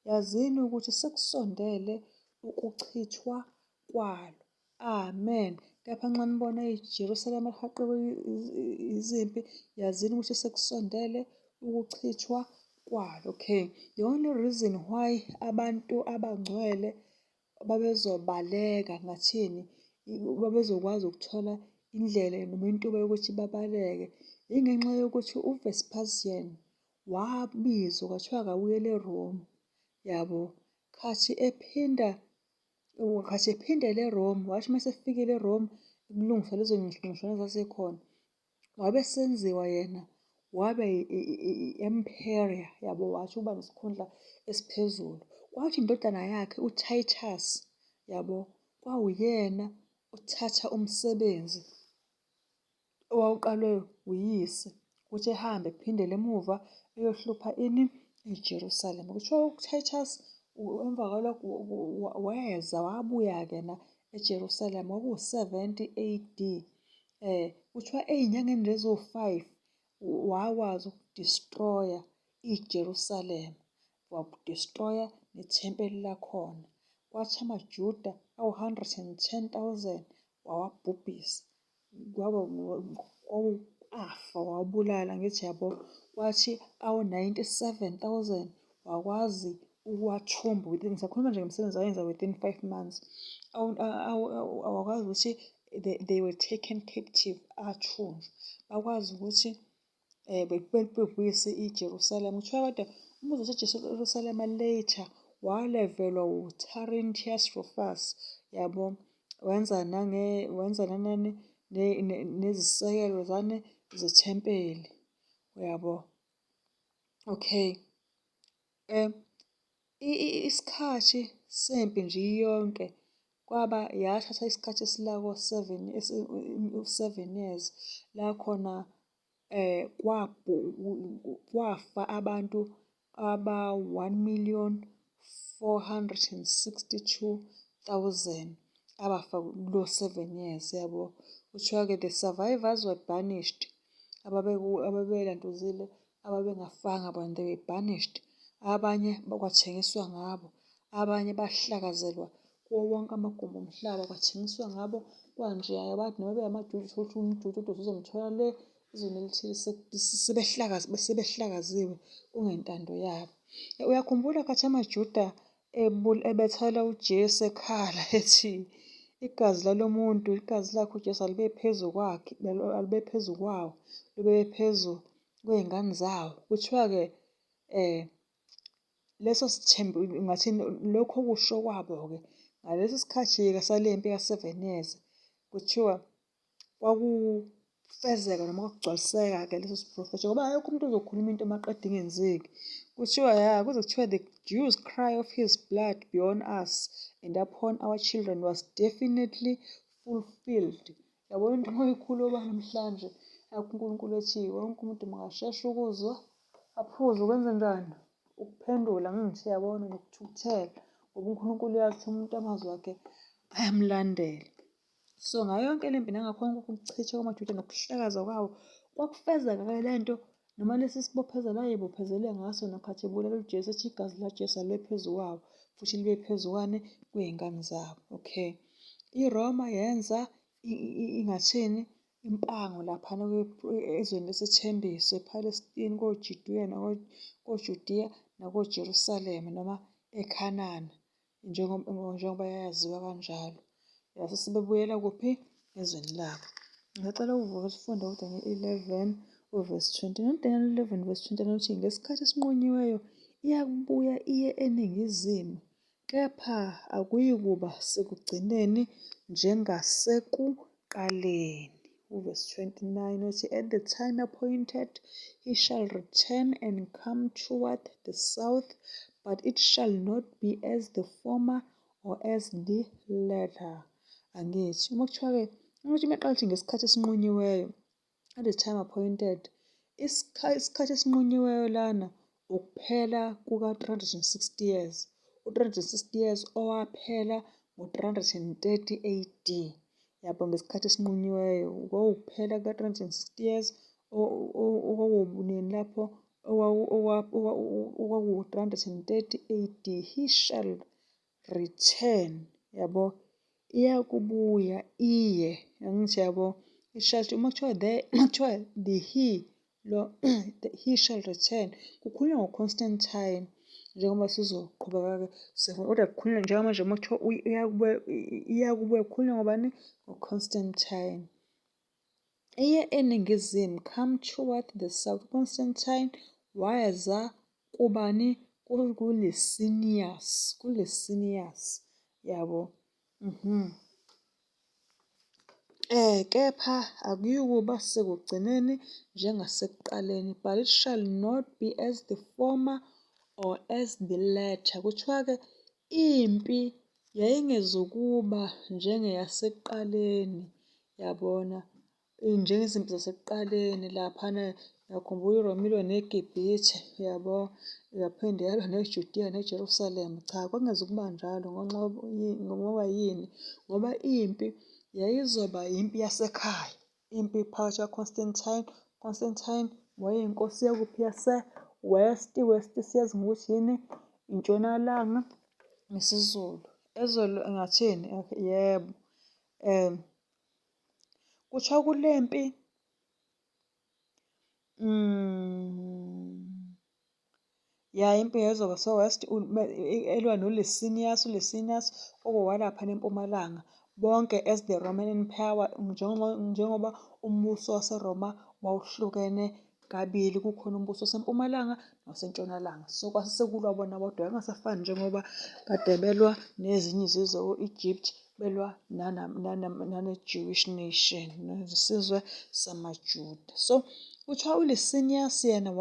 yazini ukuthi sekusondele ukuchithwa kwalo Amen. Kepha nxa nibona iJerusalema lihaqiwe izimpi, yazini ukuthi sekusondele ukuchithwa kwalo. Okay. The only reason why abantu abangcwele babezobaleka ngathini, babezokwazi ukuthola indlela noma intuba yokuthi babaleke, ingenxa yokuthi uVespasian wabizwa kwathiwa akabuyele eRome, yabo. Khathi ephinda Khathi ephindela eRome, wathi uma esefikile eRome kulungiswa lezo ngxabano ezazikhona, wabe esenziwa yena wabe i-emperor yabo, washo ukuba nesikhundla esiphezulu. Kwathi indodana yakhe uTitus yabo, kwawuyena othatha umsebenzi owawuqalwe uyise ukuthi ehambe ephindele emuva eyohlupha ini iJerusalema. Kuthiwa uTitus emva kwalokho weza wabuya-ke yena eJerusalema kwakuwu-70 AD. Kuthiwa ey'nyangeni lezi eziwu-five wakwazi ukudistroya iJerusalema, wadistroya nethempeli lakhona. Kwathi amaJuda awu-110,000 wawabhubhisa. Kwaba afa wawabulala angithi yabo. Kwathi awu-97,000 wakwazi ukuwathumba within, ngisakhuluma nje ngemisebenzi ayenza within 5 months. Wakwazi ukuthi they were taken captive, athunjwa. Bakwazi ukuthi bebuyise iJerusalema. Kuthiwa kodwa umuzi waseJerusalema later walevelwa uTerentius Rufus yabo, wenza wenza nanani nezisekelo zani zethempeli uyabo. Okay, isikhathi sempi nje iyonke kwaba yathatha isikhathi esilako seven u-seven years la khona kwafa abantu aba-1,462,000 abafa kulo 7 years yabo. Kuthiwa-ke the survivors were banished, ababelantuzile ababengafanga bona they were banished. Abanye kwathengiswa ngabo, abanye bahlakazelwa kuwo wonke amagumbi omhlaba kwathengiswa ngabo kwanjeya. Bathi noma bengamaJuda uthole ukuthi umJuda uthi uzomthola le ezweni elithile sebehlakaziwe kungentando yabo. Uyakhumbula khathi amaJuda ebethela uJesu ekhala ethi igazi lalo muntu, igazi lakhe uJesu alibe phezu kwakhe, alibe phezu kwawo, libe phezu kwey'ngane zawo. Kuthiwa-ke leso sithembu ngathini lokho kusho kwabo-ke ngalesi sikhathi-ke sale mpi ka-seven years kuthiwa kwakufezeka noma kwakugcwaliseka-ke leso siprofetho ngoba akekho umuntu ozokhuluma into maqede ingenzeki. Kuthiwa ya kuze kuthiwa the Jews cry of his blood be on us and upon our children was definitely fulfilled. Yabona into uma uyikhuluma namhlanje uNkulunkulu ethi wonke umuntu makasheshe ukuzwa aphuze ukwenzenjani ukuphendula ngithi yabona nokuthukuthela ngoba uNkulunkulu uyazi ukuthi umuntu amazwi akhe ayamlandela. So ngayo yonke le mpi nangakho konke ukuchithwa kwamaJuda nokuhlakazwa kwawo kwakufezeka-ke le nto noma lesi sibophezelo ayeyibophezele ngaso nokhathi ebulala uJesu ethi igazi likaJesu alibe phezu kwawo futhi libe phezu kwani kwey'ngane zabo. Okay. IRoma yenza ingathini impango laphana ezweni lesithembiso ePalestine, koJudiya koJudiya nakoJerusalema noma eKhanana njengoba yayaziwa kanjalo. Yase sebebuyela kuphi? Ezweni labo. Ngisacela ukuvuka sifunde uDaniel 11 uvesi 29. UDaniel 11 verse 29 uthi ngesikhathi esinqunyiweyo iyakubuya iye eningizimu, kepha akuyikuba sekugcineni njengasekuqaleni. Uvesi 29 uthi at the time appointed he shall return and come toward the south, but it shall not be as the former or as the latter. Angithi uma kuthiwa-ke uma kuthi meqala ukuthi ngesikhathi esinqunyiweyo at the time appointed isikhathi esinqunyiweyo lana ukuphela kuka-360 years u-360 years owaphela ngo-330 AD yabo ngesikhathi esinqunyiweyo kwakuwukuphela kuka-360 years okwakuwunini lapho okwakuwu-330 AD he shall return yabo iyakubuya iye angithi yabo it shall uma kuthiwa the uma kuthiwa the he lo the he shall return kukhulunywa ngoConstantine njengoba sizoqhubeka-ke kodwa kukhulunywa njengamanje uma kuthiwa iyakubuya iyakubuya kukhulunywa ngobani ngoConstantine. Iye eningizimu, come toward the south. UConstantine weza kubani? KuLicinius, kuLicinius, yabo. Kepha akuyukuba sekugcineni njengasekuqaleni, but it shall not be as the former or as the latter. Kuthiwa-ke impi yayingezukuba njengeyasekuqaleni, yabona, njengezimpi zasekuqaleni laphana uyakhumbula iRoma ilwa neGibhithe, yabo, yaphinde yalwa neJudiya neJerusalema. Cha, kwakungezukuba njalo ngonxa ngoba yini? Ngoba impi yayizoba impi yasekhaya, impi phakathi kaConstantine. Constantine wayeyinkosi yakuphi? Yase-West. I-West siyazi ngokuthi yini? Intshonalanga ngesiZulu. Ezolo ngathini? Yebo. Kuthiwa kule mpi ya impi yayizoba se-West elwa noLicinius, uLicinius owalaphana eMpumalanga. Bonke as the Roman Empire njengoba umbuso waseRoma wawuhlukene kabili, kukhona umbuso waseMpumalanga nowaseNtshonalanga. So kwase sekulwa bona bodwa, kungasafani njengoba kade belwa nezinye izizwe o-Egypt belwa nane-Jewish nation, nesizwe samaJuda. So kuthiwa uLicinius yena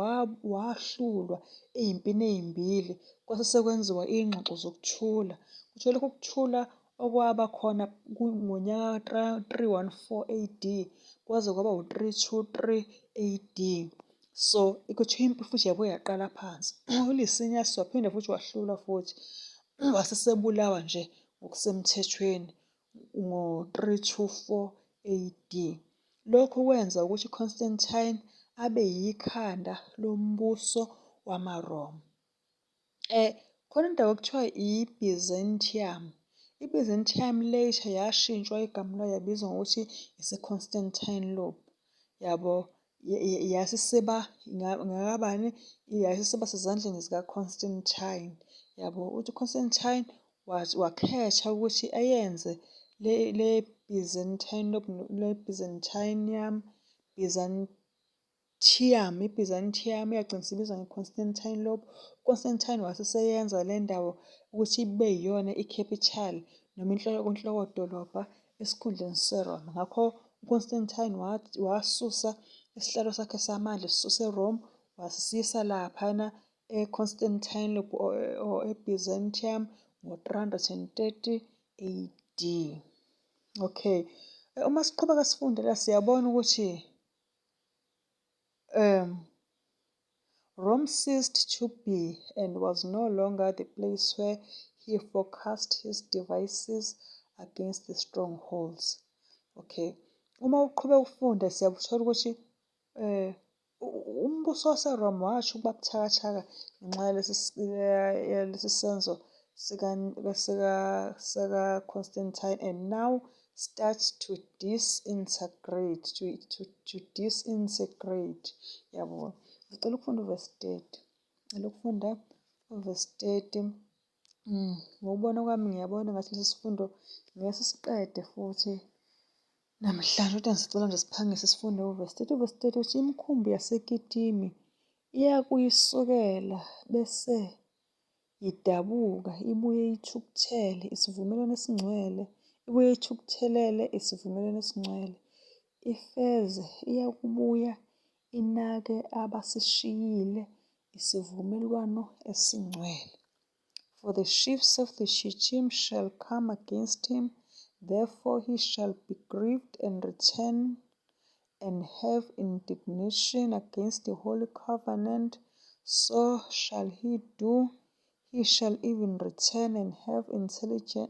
wahlulwa ey'mpini ey'mbili kwase sekwenziwa iy'ngxoxo zokuthula. Kuthiwa lokhu kuthula okwaba khona ngonyaka ka-314 AD kwaze kwaba u-323 AD. So kuthiwa impi futhi yabuye yaqala phansi. ULicinius waphinde futhi wahlulwa futhi wasesebulawa nje ngokusemthethweni ngo-324 AD. Lokhu kwenza ukuthi uConstantine abe yikhanda lombuso wamaRoma. Khona indawo ekuthiwa i-Byzantium. I-Byzantium later yashintshwa igama layo yabizwa ngokuthi ise-Constantinople, yabo. Yasisiba ngakabani? Yasisiba sezandleni zika-Constantine, yabo. Uthi uConstantine wakhetha ukuthi ayenze le Byzantine, le Byzantinium, Byzantium, iByzantium yagcina isibizwa ngeConstantinople. UConstantine waseseyenza le ndawo ukuthi ibe yiyona i-capital noma inhlokodolobha esikhundleni seRoma. Ngakho uConstantine wasusa isihlalo sakhe samandla esisusa eRome wasiyisa laphana eConstantinople or eByzantium ngo-330 AD. Okay, uma siqhubeka sifunda la siyabona ukuthi Rome ceased to be and was no longer the place where he focused his devices against the strongholds. Okay, uma uqhubeka ufunda siyakuthola ukuthi umbuso waseRoma washo ukuba buthakathaka ngenxa yalesi senzo sika-Constantine and now Start to disintegrate, to disintegrate, yabo. Ngicela ukufunda uvesi 30. Ngicela ukufunda uvesi 30. Ngokubona kwami ngiyabona ngathi lesi sifundo ngeke sisiqede futhi namhlanje, kodwa ngisacela nje siphangise sifunde uvesi 30. Uvesi 30 uthi imikhumbi yaseKitimi iyakuyisukela bese idabuka ibuye ithukuthele isivumelwano esingcwele, ibuye ithukuthelele isivumelwano esingcwele. Ifeze iyakubuya inake abasishiyile isivumelwano esingcwele. For the ships of the Chittim shall come against him, therefore he shall be grieved and return and have indignation against the holy covenant. So shall he do. He shall even return and have intelligence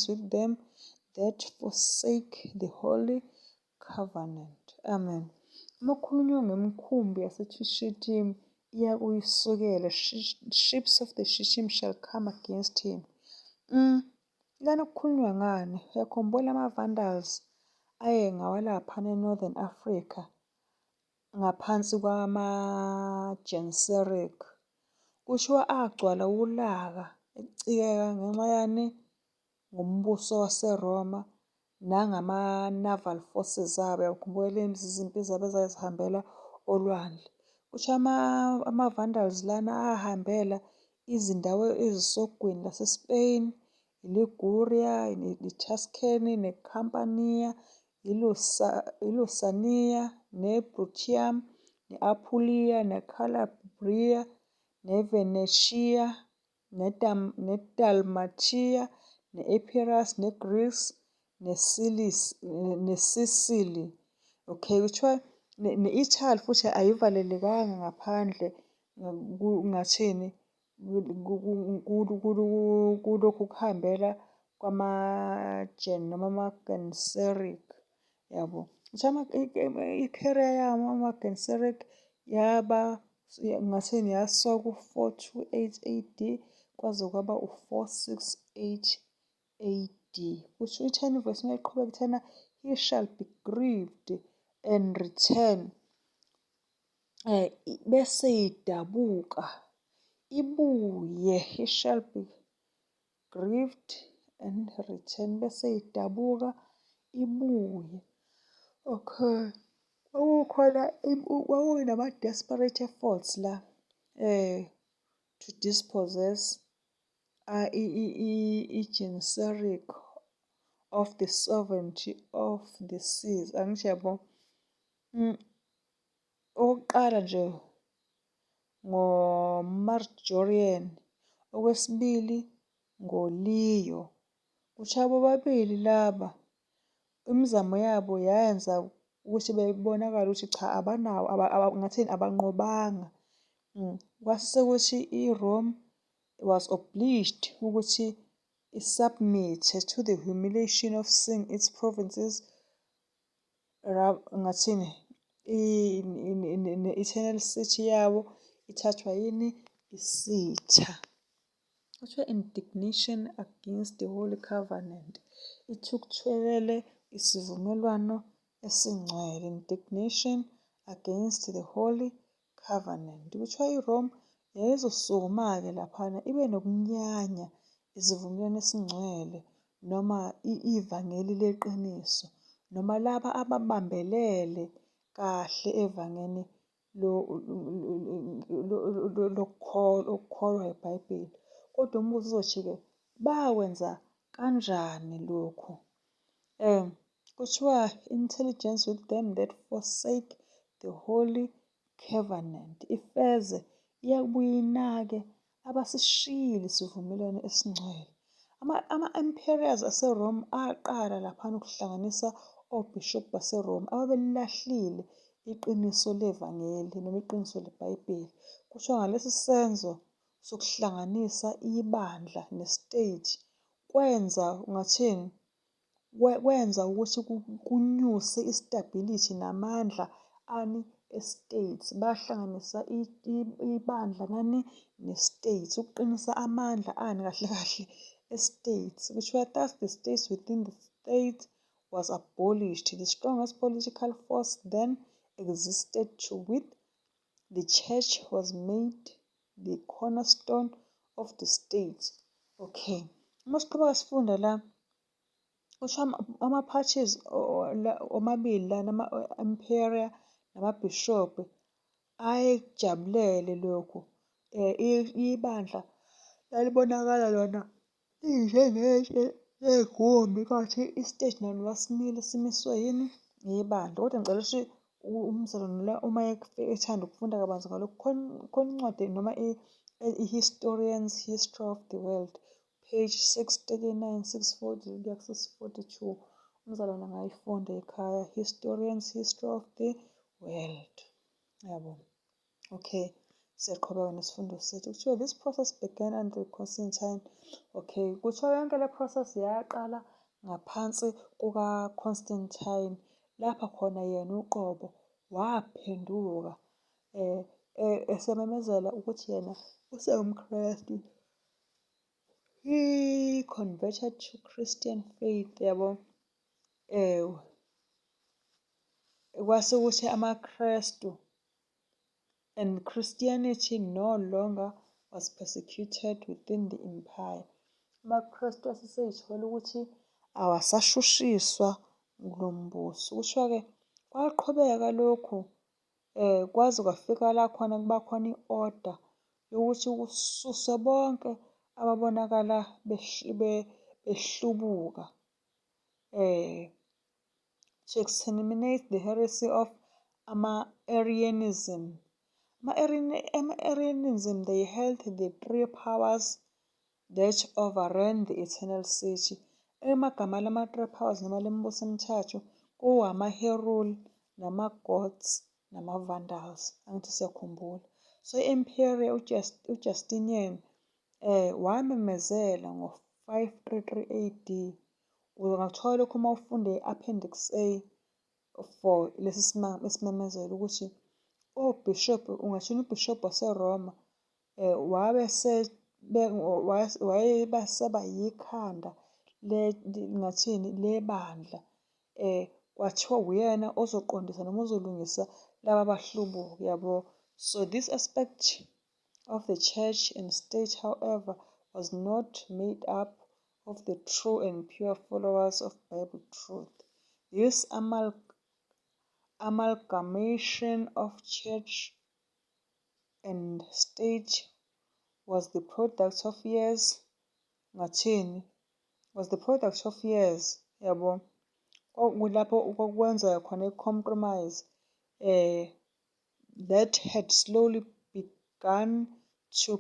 with them that forsake the holy covenant. Amen. Uma kukhulunywa ngemikhumbi yaseShittim iyakuyisukela, ships of the Shittim shall come against him. Lana kukhulunywa ngani? Uyakhumbula ama-Vandals aye ngawalaphana e-Northern Africa ngaphansi kwama-Genseric. Kushiwo agcwala ulaka ecikeka ngenxa yani? Ngombuso waseRoma nangama-naval forces abo. Uyakhumbula lezi zimpi zabo ezazihambela olwandle. Kusho ama-Vandals lana ahambela izindawo ezisogwini lase-Spain, iLiguria, i-Tuscany, neCampania, iLusania, neBruttium, ne-Apulia, neCalabria, neVenetia, neDalmatia, ne-Epirus, neGreece, neSicily. Okay, kuthiwa ne-Italy futhi ayivalelekanga ngaphandle ngathini kulokhu kuhambela kwama-Gen noma ama-Genseric, yabo. Kuthiwa i-career yabo ama-Genseric yaba ngathini yasuka ku-428 AD kwaze kwaba u-468 AD. Kusho ithena ivesi uma iqhubeka ithena he shall be grieved and return, bese idabuka ibuye, he shall be grieved and return, bese idabuka ibuye. Okay, kwakukhona kwakunama-desperate efforts la to dispossess i-Genseric of the sovereignty of the seas. Angithi yabo? Okokuqala nje ngoMarjorian, okwesibili ngoLeo. Kusho bobabili laba imizamo yabo yayenza ukuthi bebonakale ukuthi cha abanawo, ngathini abanqobanga. Kwase sekuthi i-Rome was obliged ukuthi i-submit to the humiliation of seeing its provinces, ngathini, ne-eternal city yabo ithathwa yini? Isitha. Kuthiwa indignation against the holy covenant, ithukuthelele isivumelwano esingcwele, indignation against the holy covenant. Kuthiwa iRome yayizosukuma-ke laphana ibe nokunyanya isivumelwano esingcwele noma ivangeli leqiniso noma laba ababambelele kahle evangeni lokukholwa iBhayibheli. Kodwa umbuzo uzothi-ke bakwenza kanjani lokhu? Kuthiwa intelligence with them that forsake the holy covenant. Ifeze iyakubuye inake abasishiyile isivumelwano esingcwele. Ama-emperors aseRome aqala laphana ukuhlanganisa obhishobhi baseRome ababelilahlile iqiniso levangeli noma iqiniso leBhayibheli. Kuthiwa ngalesi senzo sokuhlanganisa ibandla ne-state kwenza ungathini, kwenza ukuthi kunyuse i-stability namandla ani e-state. Bahlanganisa ibandla nani ne-state ukuqinisa amandla ani kahle kahle e-state. Kuthiwa thus the states within the state was abolished. The strongest political force then existed, to wit, the church, was made the cornerstone of the state. Okay. Uma siqhubeka sifunda la, kusho ama-parties omabili lana, ama-emperor namabhishobhi, ayekujabulele lokhu. Ibandla lalibonakala lona linjengetshe legumbi, kanti i-state noma simile simiswe yini? Ibandla. Kodwa ngicela ukuthi umzalwane la uma ethanda ukufunda kabanzi ngalokhu, khona incwadi noma i-Historians History of the World, page 639, 640 kuya ku-642. Umzalwane angayifunda ekhaya, Historians History of the World. Yabo. Okay. Siyaqhubeka nesifundo sethu. Kuthiwa this process began under Constantine. Okay, kuthiwa yonke le process yaqala ngaphansi kuka-Constantine, lapha khona yena uqobo waphenduka esememezela ukuthi yena usewumKrestu. He converted to Christian faith, yabo. Kwase kuthi amaKrestu and Christianity no longer was persecuted within the empire. AmaKrestu asesey'thola ukuthi awasashushiswa kulo mbuso. Kushiwo-ke kwaqhubeka lokhu kwaze kwafika la khona kuba khona i-order yokuthi kususwe bonke ababonakala behlubuka, to exterminate the heresy of ama-Arianism. Ama-Arianism, they held the three powers that overran the eternal city. Emagama lama-three powers noma lemibuso emithathu kuwama-Heruli, nama-Goths, nama-Vandals. Angithi siyakhumbula. So i-Emperor uJustinian wamemezela ngo-533 AD. Ungathola lokhu uma ufunda i-Appendix A for lesi simemezelo, ukuthi obhishobhi, ungathini, ubhishobhi waseRoma wabe wayebaseba yikhanda ngathini lebandla, kwathiwa uyena ozoqondisa noma ozolungisa laba bahlubuki, yabo. So this aspect of the church and state, however, was not made up of the true and pure followers of Bible truth. This amalgamation of church and state was the product of years, ngathini, was the product of years, yabo, kulapho kwakwenzeka khona i-compromise that had slowly begun to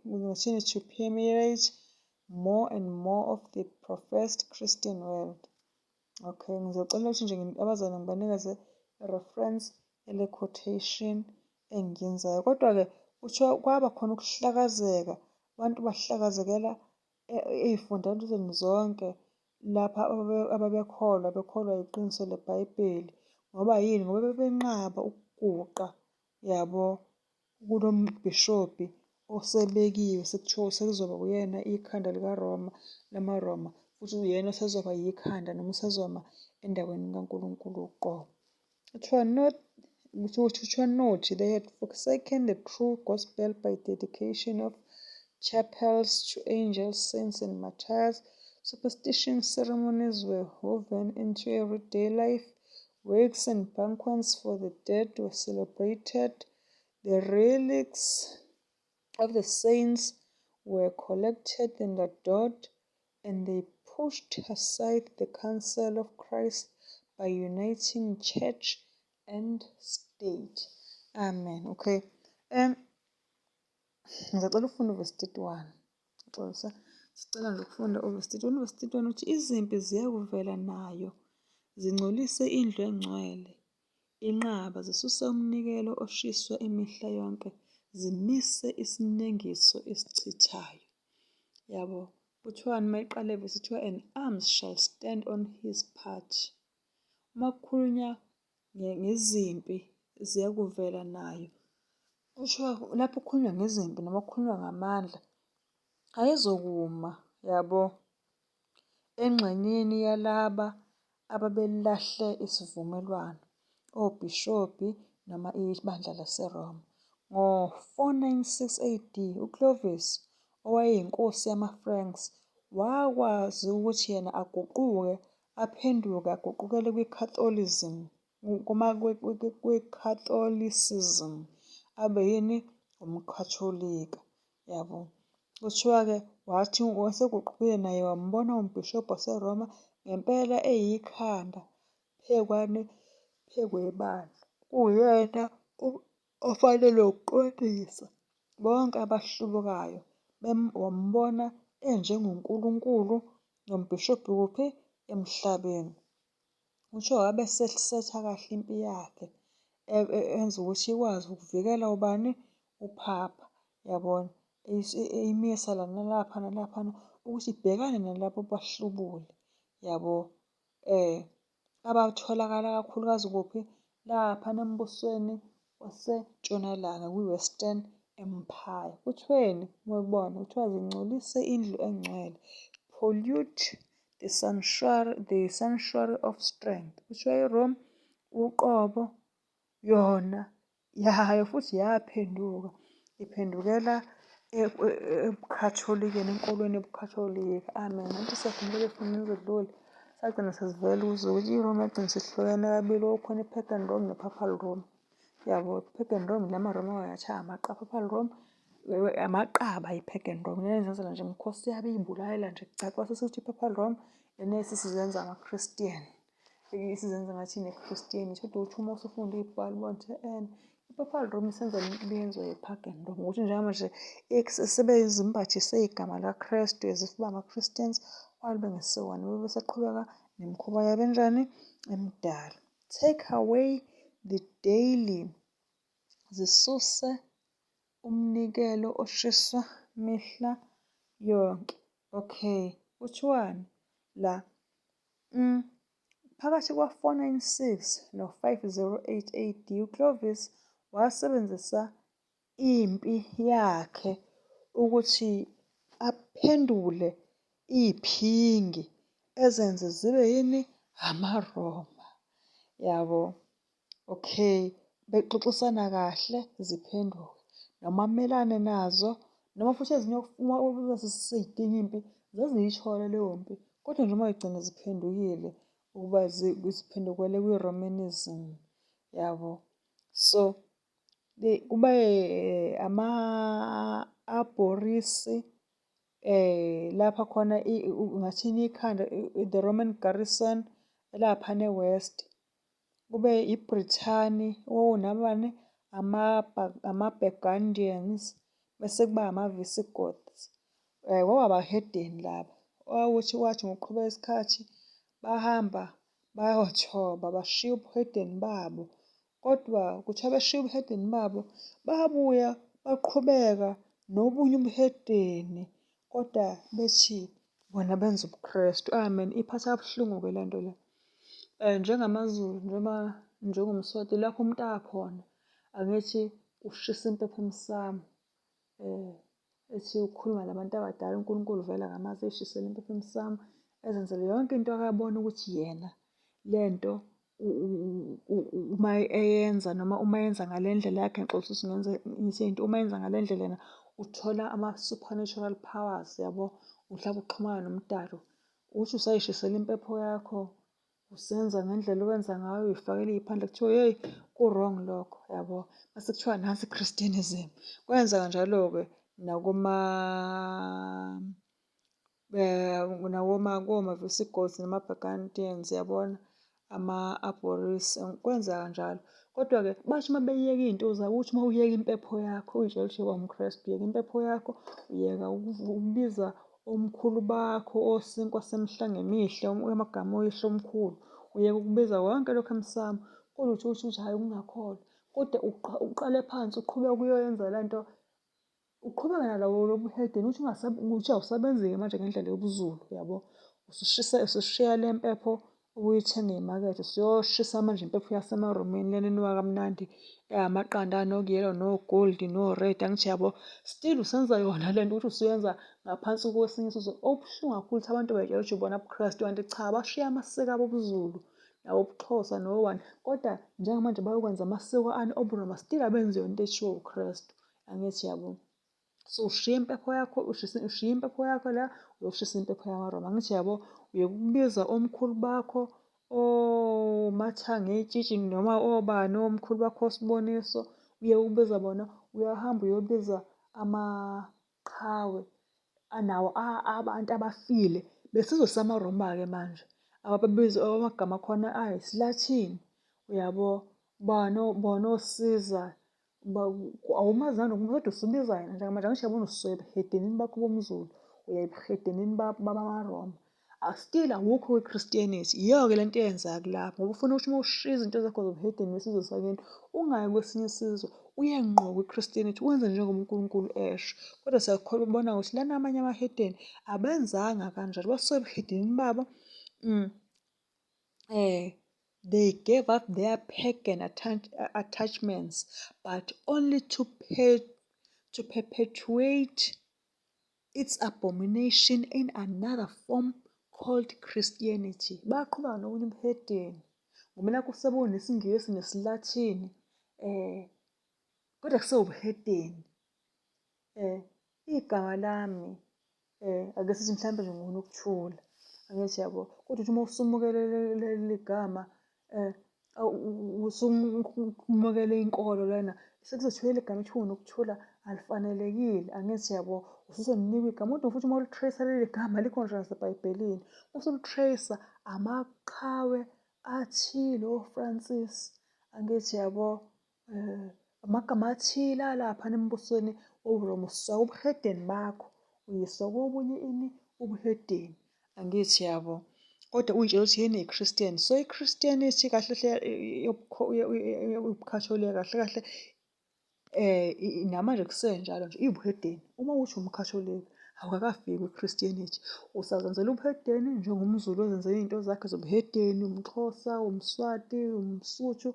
ngathini, to permeate more and more of the professed Christian world. Okay, ngizocela ukuthi nje abazalwane ngibanikeze i-reference ele quotation engiyenzayo. Kodwa-ke kuthiwa kwaba khona ukuhlakazeka, abantu bahlakazekela ey'fundazweni zonke lapha ababekholwa, bekholwa iqiniso leBhayibheli. Ngoba yini? Ngoba bebenqaba ukuguqa, yabo, kulo mbhishobhi osebekiwe, sekuthiwa sekuzoba uyena ikhanda likaRoma, lamaRoma, futhi uyena osezoba yikhanda noma usezoma endaweni kaNkulunkulu uqobo. Kuthiwa not kuthiwa note they had forsaken the true gospel by dedication of chapels to angels, saints and martyrs. Superstitious ceremonies were woven into everyday life. Wakes and banquets for the dead were celebrated. The relics of the saints were collected and adored, and they pushed aside the counsel of Christ by uniting church and state. Amen. Okay. Ngizocela ukufunda uvesi 31. Xolisa. Sicela nje ukufunda uvesi 31. Uvesi 31 uthi izimpi ziyakuvela nayo zingcolise indlu engcwele, inqaba, zisuse umnikelo oshiswa imihla yonke, zimise isinengiso esichithayo. Yabo. Kuthiwani uma iqala ivesi? Kuthiwa and arms shall stand on his part. Uma kukhulunywa ngezimpi ziyakuvela nayo, kushiwo lapho kukhulunywa ngezimpi noma kukhulunywa ngamandla ayezokuma. yabo, engxenyeni yalaba ababelahle isivumelwano, obhishobhi noma ibandla laseRoma. Ngo-496 AD, uClovis, owayeyinkosi yamaFranks, wakwazi ukuthi yena aguquke, aphenduke, aguqukele kwi-Catholicism, kwi-Catholicism, abe yini? UmKhatholika, yabo. Kuthiwa-ke wathi waseguqukile naye wambona umbhishobhi waseRoma ngempela eyikhanda phekwani? Phekwebandla, kuwuyena ofanele ukuqondisa bonke abahlubukayo. Wambona enjengoNkulunkulu nombhishobhi kuphi? Emhlabeni. Kuthiwa wabe esesetha kahle impi yakhe enza ukuthi ikwazi ukuvikela ubani? Uphapha, yabona? Eyimisa la nalapha nalaphana ukuthi ibhekane nalabo bahlubuli, yabo. Abatholakala kakhulukazi kuphi? Laphana embusweni wasentshonalanga kwi-Western Empire. Kuthiweni uma ubona? Kuthiwa zingcolise indlu engcwele, pollute the sanctuary, the sanctuary of strength. Kuthiwa iRome uqobo yona yayo futhi yaphenduka iphendukela ebuKhatholikeni, enkolweni yobuKhatholika. Amen. Angithi siyakhumbula ey'fundweni ezedlule sagcina sesivela ukuze ukuthi iRome yagcina isihlukene kabili, kwakukhona i-Pagan Rome ne-Papal Rome. Yabo, i-Pagan Rome lamaRoma awayengathi amaqaba, Papal Rome amaqaba i-Pagan Rome. Yayizenzela nje imikhosi yabo iy'bulalela nje kucaca. Kwase sekuthi i-Papal Rome yona yayisisizenza ama-Christian. Isizenza ngathi ine-Christianity kodwa uthi uma usufunda iy'bhalo ubone ukuthi ena i-Papal Rome isenza le nto ibiyenziwa yi-Pagan Rome. Ukuthi njengamanje sebezimbathise igama likaKrestu as if bama-Christians while bengesiwona. Bebe besaqhubeka nemikhuba yabo enjani? Emidala. Take away the daily, zisuse umnikelo oshiswa mihla yonke. Okay, kuthiwani la? Phakathi kwa-496 no-508 AD, uClovis wasebenzisa impi yakhe ukuthi aphendule iy'phingi ezenze zibe yini? AmaRoma, yabo. Okay, bexoxisana kahle ziphenduke noma amelane nazo noma futhi ezinye uma seyidinga impi zaziyithola leyo mpi kodwa nje uma zigcina ziphendukile ukuba ziphendukele kwi-Romanism yabo. So kube ama-Aborisi lapha khona ungathini ikhanda the Roman garrison laphana e-West. Kube iBrithani okunabani ama-Burgundians bese kuba ama-Visigoths. Kwakungabahedeni laba okwakuthi kwathi ngokuqhubeka kwesikhathi bahamba bayothoba bashiya ubuhedeni babo. Kodwa kuthiwa beshiya ubuhedeni babo babuya baqhubeka nobunye ubuhedeni kodwa bethi bona benza ubuKrestu. Amen. Iphatha kabuhlungu-ke le nto le. NjengamaZulu njengoba njengoMswati lapho umuntu akhona angithi ushisa impepho emsamo. Ethi ukhuluma nabantu abadala uNkulunkulu vele akamazi ey'shisela impepho emsamo ezenzele yonke into akabona ukuthi yena le nto uma eyenza noma uma eyenza ngale ndlela yakhe ngixolisa ukuthi ngenze ngithi into uma eyenza ngale ndlela yena uthola ama-supernatural powers yabo, mhlawumbe uxhumana nomdali. Uthi usayishisela impepho yakho usenza ngendlela owenza ngayo uyifakela iy'phandla kuthiwa yeyi ku-wrong lokho yabo. Mase kuthiwa nansi i-Christianism. Kwenzeka njalo-ke nakuma nakoma koma-Visigoths nama-Burgundians yabona ama-Arboris kwenzeka kanjalo. Kodwa-ke bathi uma beyeka iy'nto zabo ukuthi uma uyeka impepho yakho uy'tshela ukuthi uyoba umKrestu, uyeka impepho yakho, uyeka ukubiza omkhulu bakho osinkwa semihla ngemihla amagama oyihlomkhulu, uyeka ukubiza konke lokhu emsamo. Kodwa uthi uthi hhayi ukungakholwa. Kodwa uqale phansi uqhubeke uyoyenza le nto uqhubeke nalowo lobuhedeni uthi uthi awusebenzi-ke manje ngendlela yobuZulu yabo. Usushiya le mpepho Ubuyithenga emakethe usuyoshisa manje impepho yasemarumini lena enuka kamnandi eyamaqanda anokuyelo no-gold no-red angithi yabo. Still usenza yona le nto ukuthi usuyenza ngaphansi kwesinye isizwe. Okubuhlungu kakhulu ukuthi abantu bayitshela ukuthi bona ubuKristu kanti cha bashiya amasiko abo obuZulu nawobuXhosa nowani kodwa njengamanje bayokwenza amasiko ani obuRoma still abenzi yona into eshiwo uKristu angithi yabo. So ushiya impepho yakho ushiya impepho yakho la uyoshisa impepho yamaRoma angithi yabo uyekubiza omkhulu bakho omathanga etshitshi noma obani omkhulu bakho osiboniso uye ukubiza bona uyahamba uyobiza amaqhawe anawo abantu abafile besizwe samaRoma-ke manje abababiza amagama akhona ayisiLathini uyabo bani bona osiza awumazi nanokuthi kodwa usubiza yena njengamanje angisho yabona usuya ebuhedenini bakho bomZulu uya ebuhedenini bamaRoma still awukho kwi-Christianity. Yiyo-ke le nto eyenzeka kulapho ngoba ufuna ukuthi uma ushiya izinto zakho zobuhedeni besizwe sakini ungayi kwesinye isizwe uye ngqo kwi-Christianity wenze njengoba uNkulunkulu esho. Kodwa siyakholwa ubona ukuthi lana amanye amahedeni abenzanga kanjalo basuke ebuhedenini babo they gave up their pagan attachments but only to, to perpetuate its abomination in another form called Christianity. Baqhubeka nokunye ubuhedeni ngoba nakhu sekunesiNgisi nesiLathini kodwa kusewubuhedeni. Igama lami ake sithi mhlampe nje nguNokuthula, angithi yabo. Kodwa uthi uma usumukele leli gama usumukele inkolo lena sekuzothiwa leli gama ekuthiwa uNokuthula alifanelekile, angithi yabo. Usuzonikwa igama kodwa futhi uma uli-trace-a leli gama alikho ngisho naseBhayibhelini. Usuli-trace-a amaqhawe athile o-Francis, angithi yabo. Amagama athile alaphana embusweni wobuRoma usuka kubuhedeni bakho uyiswa kobunye ini ubuhedeni angithi yabo kodwa uyitshela ukuthi yini i-Christian so i-Christianity kahle hle yobuKhatholika kahle kahle namanje kusenjalo nje iwubuhedeni uma uthi umKhatholika awukakafiki kwi-Christianity usazenzela ubuhedeni njengomZulu ozenzela iy'nto zakhe zobuhedeni umXhosa umSwati umSuthu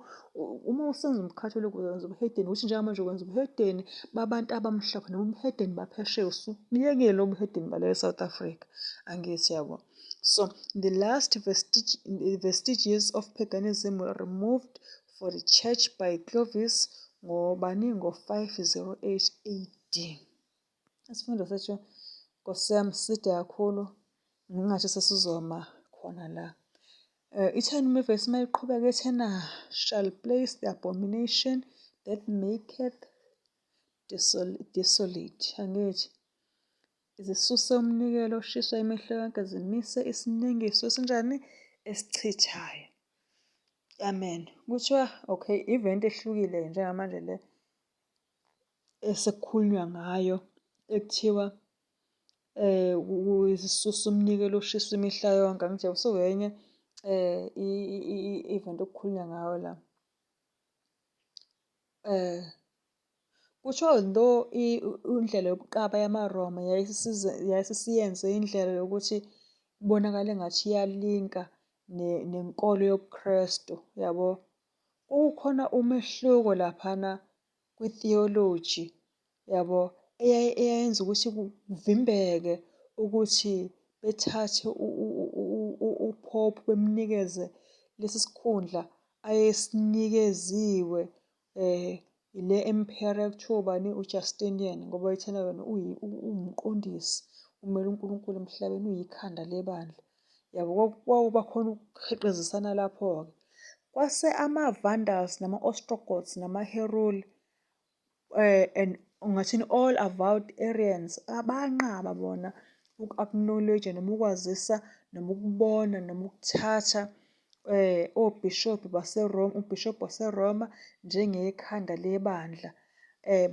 uma usenza umKhatholika uzenza ubuhedeni ukuthi njengamanje ukwenza ubuhedeni babantu abamhlophe noma ubuhedeni baphesheya usubuyekile ubuhedeni bala e-South Africa angithi yabo. So the last vestiges of paganism were removed for the church by Clovis ngobani ngo-508 AD. Isifundo sethu Nkosi yami side kakhulu ngingathi sesizoma khona la. Itheni imivesi uma iqhubeka ithena shall place the abomination that maketh desolate angithi zisuse umnikelo oshiswa imihla yonke zimise isinengiso esinjani esichithayo. Amen. Kuthiwa okay event ehlukile njengamanje le esekukhulunywa ngayo ekuthiwa isisusa umnikelo oshiswa imihla yonke angithi usuwenye i-event okukhulunywa ngayo la. Kuthiwa though indlela yobuqaba yamaRoma yayisisiyenze indlela yokuthi kubonakale engathi iyalinka nenkolo yobuKrestu yabo. Kukhona umehluko laphana kwi-theology yabo eyayenza ukuthi kuvimbeke ukuthi bethathe uPope bemnikeze lesi sikhundla ayesinikeziwe ile emperor ekuthiwa ubani uJustinian ngoba wayethena yena uwumqondisi umele uNkulunkulu emhlabeni uyikhanda lebandla. Yabo kwakuba khona ukuheqezisana lapho-ke. Kwase ama-Vandals nama-Ostrogoths nama-Heruli and ungathini all avowed Arians abanqaba bona uku-acknowledge noma ukwazisa noma ukubona noma ukuthatha obhishobhi baseRoma, ubhishobhi waseRoma njengekhanda lebandla.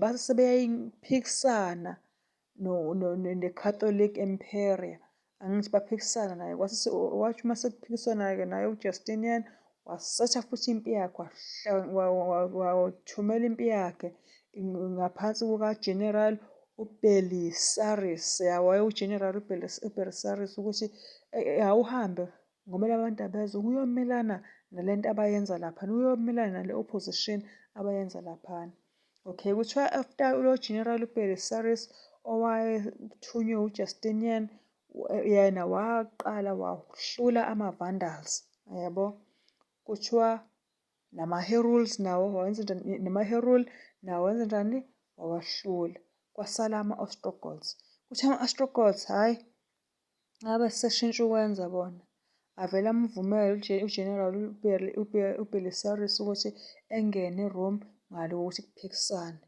Base sebeyayiphikisana ne-Catholic Emperor. Angithi baphikisana naye kwase wathi uma sekuphikiswana-ke naye uJustinian wasetha futhi impi yakhe wathumela impi yakhe ngaphansi kuka-General uBelisarius. Waye uGeneral uBelisarius ukuthi awuhambe. Ngoba la bantu abezwa kuyomelana nalento abayenza laphana, kuyomelana nale opposition abayenza laphana. Okay, kuthiwa after lo General uBelisarius owayethunywe uJustinian, yena waqala wahlula ama-Vandals, yabo. Kuthiwa nama-Heruls nawo wawenza njani, nama-Herul nawo wenza njani, wawahlula. Kwasala ama-Ostrogoths. Kuthiwa ama-Ostrogoths, hhayi, ngabe seshintsha ukwenza bona. Avele amvumele uGeneral uBelisarius ukuthi engene eRome ngale kokuthi kuphikisane,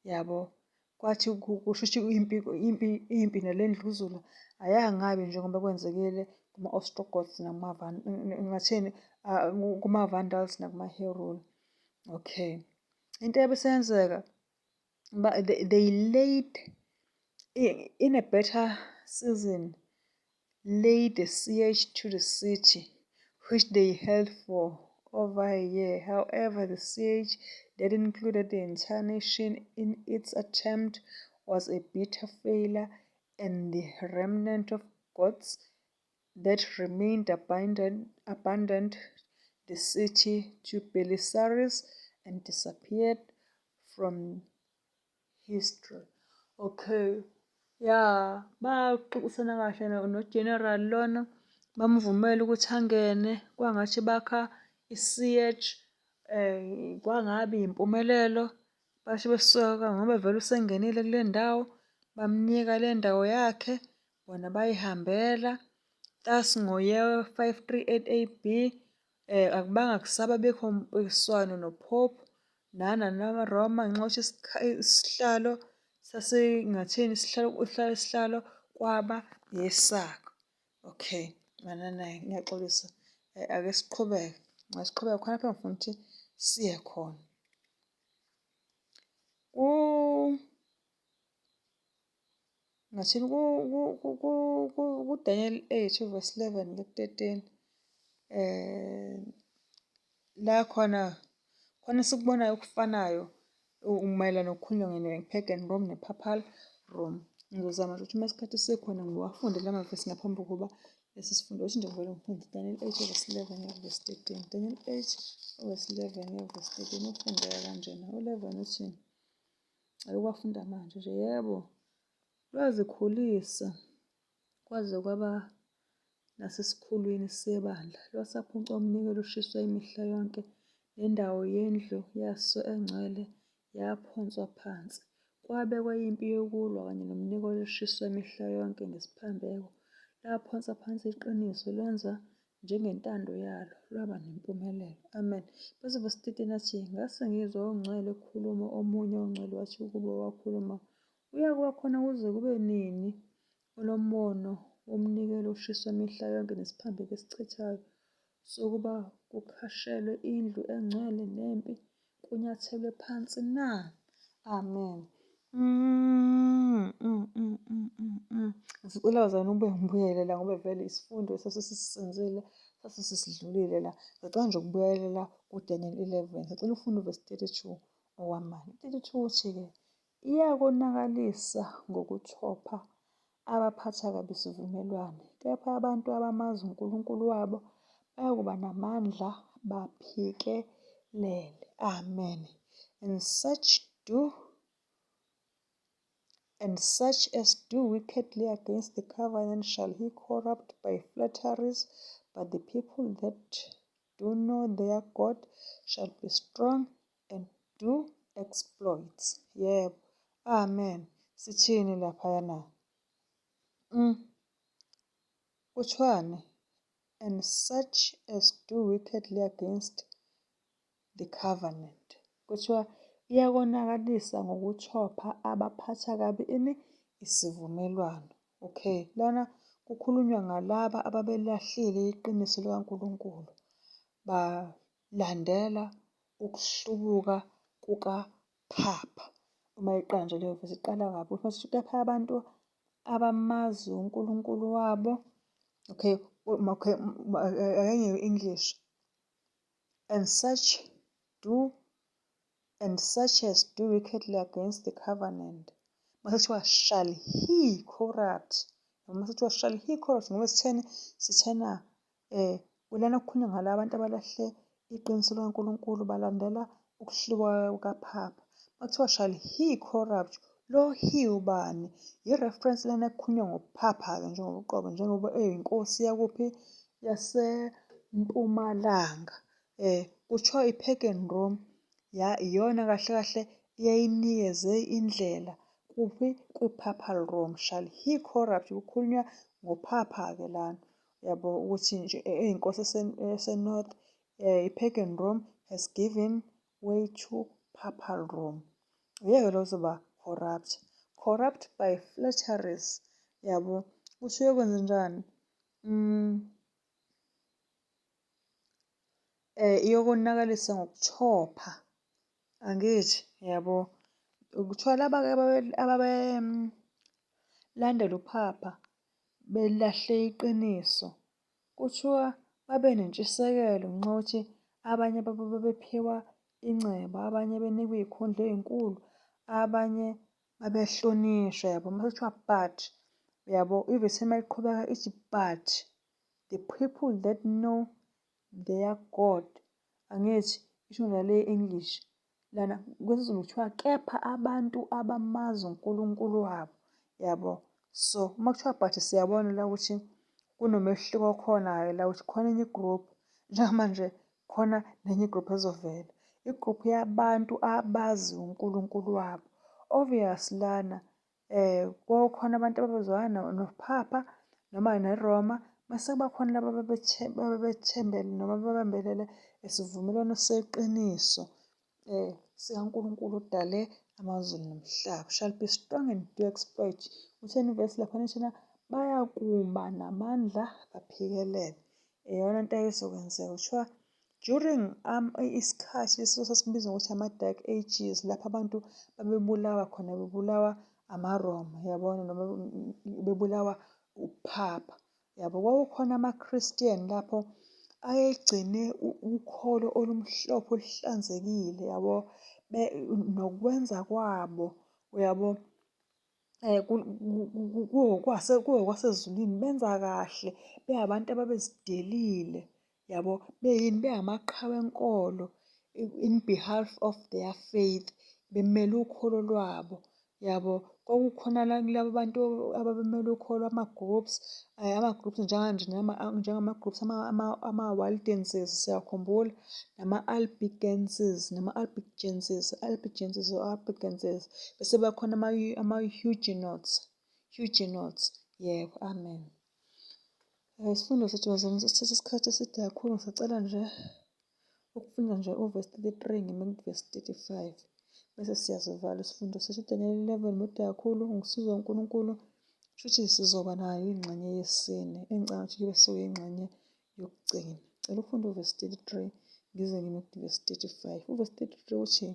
yabo. Kwathi kusho ukuthi impi impi impi nale ndluzula ayangabi njengoba kwenzekile kuma-Ostrogoths ngathini kuma-Vandals nakuma-Herul. Okay. Into eyabe isenzeka they laid in a better season laid a siege to the city, which they held for over a year. However, the siege that included the entire nation in its attempt was a bitter failure, and the remnant of Goths that remained abandoned the city to Belisarius and disappeared from history. Okay. Ya, baxoxisana kahle no-general lona, bamvumela ukuthi angene kwangathi bakha i-siege kwangabi impumelelo. Basho besuka ngoba vele usengenile kule ndawo, bamnika le ndawo yakhe, bona bayihambela. Thus ngo-year 538 A_B akubanga kusaba bikho mpikiswano no-Pope namaRoma ngenxa yokuthi isihlalo sasingathini isihlalo kwaba esakhe. Okay, ngiyaxolisa. Ake siqhubeke, ake siqhubeke khona lapho engifuna ukuthi siye khona. Ngathini ku-Daniel 8 verse 11 ku-13 la khona khona esikubonayo okufanayo mayelana nokukhulunywa nge-pagan Rome ne-papal Rome. Ngizozama nje ukuthi uma isikhathi sikhona ngiwafunde la mavesi ngaphambi kokuba lesi sifundo ukuthi nje ngivele ngifunde Daniel 8 verse 11 verse 13. Daniel 8 verse 11 verse 13 ufundeka kanjena. U-11 uthini? Ake wafunda manje nje yebo. Lwazikhulisa kwaze kwaba nasesikhulwini sebandla, lwasaphuca umnikelo oshiswa imihla yonke, nendawo yendlu yaso engcwele yaphonswa phansi. Kwabekwa impi yokulwa kanye nomnikelo oshiswa imihla yonke ngesiphambeko. Laphonsa phansi iqiniso, lwenza njengentando yalo, lwaba nempumelelo. Amen. Bese verse 13 athi, ngase ngizwa ongcwele ekhuluma, omunye ongcwele wathi ukuba wakhuluma, uyakuba khona kuze kube nini olombono womnikelo oshiswa mihla yonke nesiphambeko esichithayo sokuba kukhashelwe indlu engcwele nempi kunyathelwe phansi na? Amen. Ngicela bazalwane ukube ngibuyele la ngoba vele isifundo esasesisenzile sase sesidlulile la. Ngicela nje ukubuyelela kuDaniel 11. Ngicela ufunde uvesi 32 okwamanje. 32 uthi-ke iyakonakalisa ngokuthopha abaphatha kabi isivumelwano, kepha abantu abamazi uNkulunkulu wabo bayakuba namandla baphikelele. Amen. And such as do wickedly against the covenant shall he corrupt by flatteries, but the people that do know their God shall be strong and do exploits. Yebo. Amen. Sithini laphayana? Kuthiwani? And such as do wickedly against the covenant. Kuthiwa iyakonakalisa ngokuthopha abaphatha kabi ini isivumelwano. Okay, lana kukhulunywa ngalaba ababelahlile iqiniso likaNkulunkulu balandela ukuhlubuka kukaPhapha. Uma iqala nje leyo vesi iqala kabi ukuthi kepha abantu abamazi uNkulunkulu wabo. Okay, okay, ake ngiye English. And such as do wickedly against the covenant. Mase kuthiwa shall he corrupt. Noma kuthiwa shall he corrupt ngoba sitheni sithena Kulana kukhulunywa ngala bantu abalahle iqiniso likaNkulunkulu balandela ukuhlubuka kukaPapa. Makuthiwa shall he corrupt, lo he ubani? I-reference lana kukhulunywa ngoPapa-ke njengoba uqobo njengoba eyinkosi yakuphi? YaseMpumalanga. Kuthiwa i-Pagan Rome iyona kahle kahle eyayinikeze indlela kuphi? Kwi-Papal Rome. Shall he corrupt, kukhulunywa ngoPapa-ke lana, yabo ukuthi nje eyinkosi yase-North, i-Pagan Rome has given way to Papal Rome. Uyeke lo ozoba corrupt. Corrupt by flatteries, yabo. Kuthi uyokwenzenjani? Iyokonakalisa ngokuthopha, angithi yabo. Kuthiwa laba-ke ababelandela uPhapha belahle iqiniso, kuthiwa babe nentshisekelo ngenxa yokuthi abanye babo babephiwa ingcebo, abanye benikwa iy'khundla ey'nkulu, abanye babehlonishwa yabo. Mase kuthiwa but yabo, ivesi uma iqhubeka ithi but the people that know their God, angithi isho njalo e-English lana kwesiZulu kuthiwa kepha abantu abamazi uNkulunkulu wabo yabo. So uma kuthiwa but siyabona la ukuthi kunomehluko okhona-ke la ukuthi khona enye i-group njengamanje khona nenye i-group ezovela, i-group yabantu abazi uNkulunkulu wabo. Obvious lana kwakukhona abantu ababezwana noPhapha noma neRoma, mase kuba khona laba ababethembele noma ababambelele esivumelwano seqiniso sikaNkulunkulu odale amazulu nomhlaba. Shall be strong and do exploit. Utheni ivesi laphana ithina bayakuba namandla baphikelele. Iyona nto ezokwenzeka kuthiwa during isikhathi leso sasibizwa ngokuthi ama-dark ages lapho abantu babebulawa khona bebulawa amaRoma yabona noma bebulawa uphapha yabo. Kwakukhona ama-Christian lapho ayegcine ukholo olumhlophe oluhlanzekile yabo nokwenza kwabo uyabo kuwokwasezulwini benza kahle bengabantu ababezidelile yabo beyini bengamaqhawe enkolo in behalf of their faith bemele ukholo lwabo yabo. Kwakukhona kulabo bantu ababemele ukholo ama-groups, ama-groups njenganje njengama-groups ama-Waldenses siyakhumbula nama-Albigenses nama-Albigenses, Albigenses or Albigenses bese bakhona ama-Huguenots, Huguenots, yebo, amen. Isifundo sethu bazalwane sesithatha isikhathi eside kakhulu, ngisacela nje ukufunda nje uvesi 33 ngime kuvesi 35 bese siyazivala isifundo sethu. UDaniyeli 11 mude kakhulu, ngokusiza uNkulunkulu shuthi sizoba nayo ingxenye yesine engicabanga ukuthi kuyobe sekuyingxenye yokugcina. Cela ufunde uvesi 33 ngize ngime kuvesi 35. Uvesi 33 uthi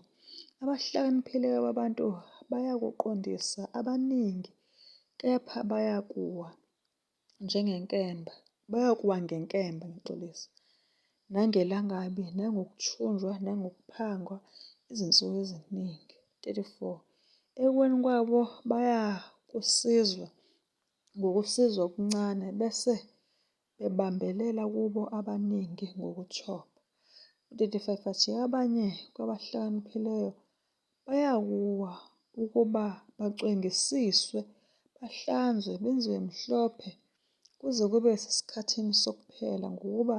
abahlakaniphileyo babantu bayakuqondisa abaningi kepha bayakuwa njengenkemba, bayakuwa ngenkemba ngixolisa, nangelangabi, nangokuthunjwa, nangokuphangwa izinsuku eziningi. 34 Ekuweni kwabo bayakusizwa ngokusizwa okuncane bese bebambelela kubo abaningi ngokuthoba. 35 athi abanye kwabahlakaniphileyo bayakuwa ukuba bacwengisiswe, bahlanzwe, benziwe mhlophe kuze kube sesikhathini sokuphela, ngokuba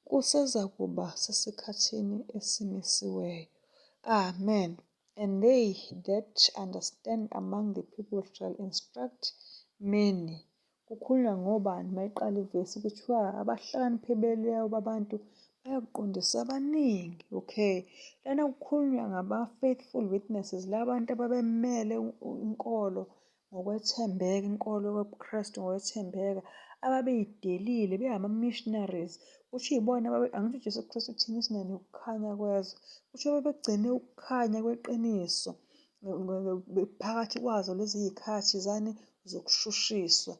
kusezakuba sesikhathini esimisiweyo. Amen. And they that understand among the people shall instruct many. Kukhulunywa ngobani mayiqala ivesi kuthiwa abahlakaniphileyo babantu bayakuqondisa abaningi. Okay, lana kukhulunywa ngama-faithful witnesses, labantu ababemele inkolo ngokwethembeka, inkolo yobuKristu ngokwethembeka, ababeyidelile bengama-missionaries. Kusho iy'bona angithi uJesu Kristu uthini thina niwukukhanya kwezwe. Kusho babegcine ukukhanya kweqiniso phakathi kwazo lezi y'khathi zani zokushushiswa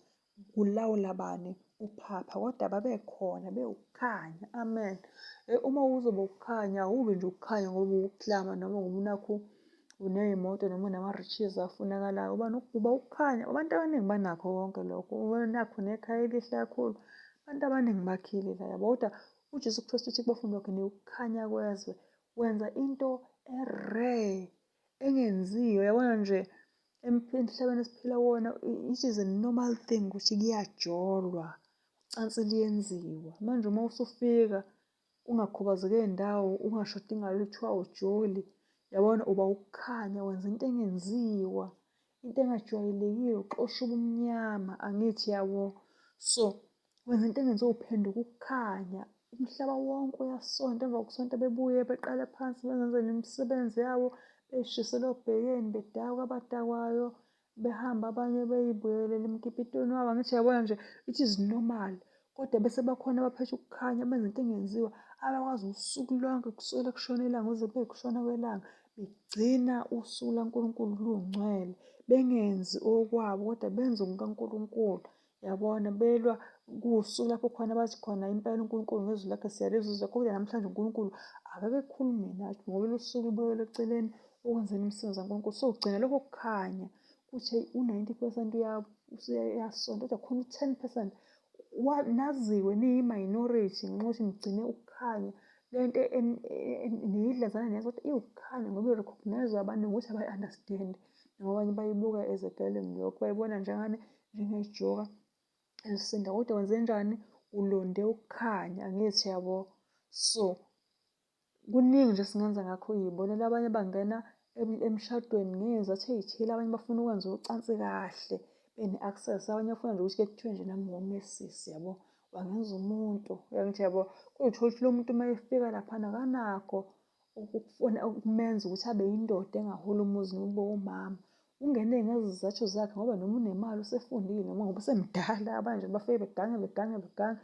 kulawula bani uphapha kodwa babekhona bewukukhanya amen. Uma uzoba ukukhanya awubi nje ukukhanya ngoba uwukuklama noma ngoba unakhu uney'moto noma unama-riches afunakalayo uba uba ukukhanya. Abantu abaningi banakho konke lokho unakho nekhaya elihle kakhulu Abantu abaningi bakhile la yabo, kodwa uJesu Kristu uthi kubafundi bakhe niwukukhanya kwezwe. Wenza into e-rare engenziwa, yabona nje emhlabeni esiphila kuwona it is a normal thing ukuthi kuyajolwa, ucansi luyenziwa. Manje uma usufika ungakhubazeke ndawo, ungashodi ngalutho, awujoli, yabona uba ukukhanya, wenza into engenziwa, into engajwayelekile, uxosha ubumnyama, angithi yabo. So wenza into engenziwa, uphenduka ukukhanya. Umhlaba wonke uyasonta, emva kokusonta bebuye beqale phansi benze nemisebenzi yabo, bey'shisele obhekeni, bedakwe abadakwayo, behamba abanye bey'buyelela emkipitweni wabo. Angithi uyabona nje, it is normal. Kodwa bese bakhona abaphethe ukukhanya benza into engenziwa, abakwazi usuku lonke kusukela kushona ilanga kuze kube ukushona kwelanga, begcina usuku lukaNkulunkulu lungcwele, bengenzi okwabo kodwa benze okukaNkulunkulu. Yabona, belwa kuwusuku lapho khona bathi khona impela uNkulunkulu ngezwi lakhe siyalizwa izwi lakhe, kodwa namhlanje uNkulunkulu akake ekhulume nathi ngoba lusuku lubuyele eceleni ukwenzeni imisebenzi kaNkulunkulu. So gcina lokho kukhanya kuthi u-90 percent uyasonta kodwa khona u-10 percent naziwe niyi-minority ngenxa yokuthi nigcine ukukhanya lento niyidlazana niyazi kodwa iwukukhanya ngoba i-recognize abaningi ukuthi abayi-understand noma abanye bayibuka as a girl lokho bayibona njengani njengejoka elisinda kodwa wenzenjani ulonde ukukhanya angithi yabo. So kuningi nje esingenza ngakho iy'bonelo abanye bangena emshadweni ngey'zathu ey'thile, abanye bafuna ukwenza ucansi kahle bene-access, abanye bafuna nje ukuthi kuthiwe nje nami ngomesisi yabo, wangenza umuntu, uyangithi yabo. Uthole ukuthi lo muntu uma efika laphana akanakho ukufuna ukumenza ukuthi abe yindoda engahola umuzi noma ube umama. Ungene ngezizathu zakhe ngoba noma unemali usefundile noma ngoba usemdala, abanye nje bafike begange begange begange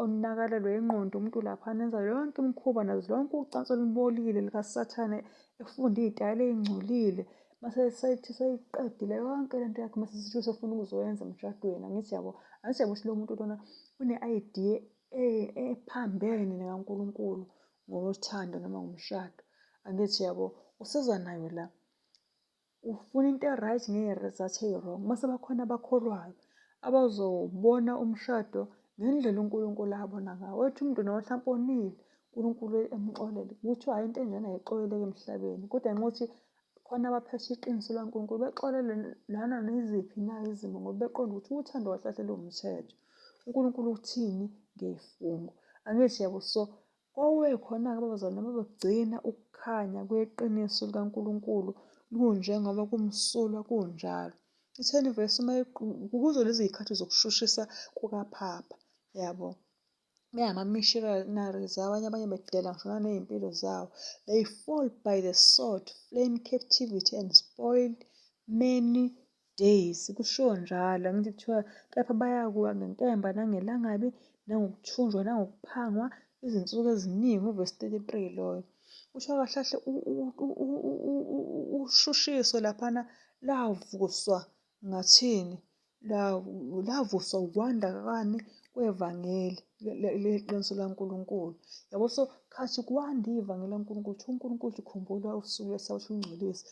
onakalelwe ingqondo umuntu laphana enza yonke imikhuba nazo lonke ucansi olubolile likaSathane, efunda iy'tayela ey'ngcolile. Mase sethi seyiqedile yonke lento yakhe mase sithi usefuna ukuzoyenza emshadweni. Angithi yabo, angithi yabo ukuthi lo muntu lona une-idea ephambene nekaNkulunkulu ngothando noma ngomshado. Angithi yabo, useza nayo la. Ufuna into e-right ngey'rezathu eyi-wrong. Mase bakhona abakholwayo abazowubona umshado ngendlela uNkulunkulu abona ngawo. Wethi umuntu noma mhlampe onile, uNkulunkulu emxolele. Kuthiwa hhayi into enjena ayixoleleki emhlabeni, kodwa ngenxa yokuthi khona abaphethe iqiniso likaNkulunkulu bexolele nanoma yiziphi na izimo ngoba beqonda ukuthi uthando kahle kahle luwumthetho. uNkulunkulu uthini ngey'fungo? Angithi yabo, so Kwakubekhona-ke abazalwane ababegcina ukukhanya kweqiniso likaNkulunkulu kunjengoba kumsulwa kunjalo. Itheni ivesi uma kuzo lezi zikhathi zokushushisa kukaPhapha, yabo. Bengama-missionaries abanye abanye bedela ngisho naney'mpilo zawo. They fall by the sword, flame captivity and spoil many days. Kushiwo njalo, angithi kuthiwa kepha bayakuwa ngenkemba nangelangabi nangokuthunjwa nangokuphangwa izinsuku eziningi, uvesi 33 loyo. Kusho kahle kahle ushushiso laphana lavuswa ngathini? Lavuswa ukwanda kwani? Kwevangeli leqiniso likaNkulunkulu. Yabo so khathi kwanda ivangeli likaNkulunkulu, kuthiwa uNkulunkulu uthi khumbula usuku lwesabatha ulungcwelise.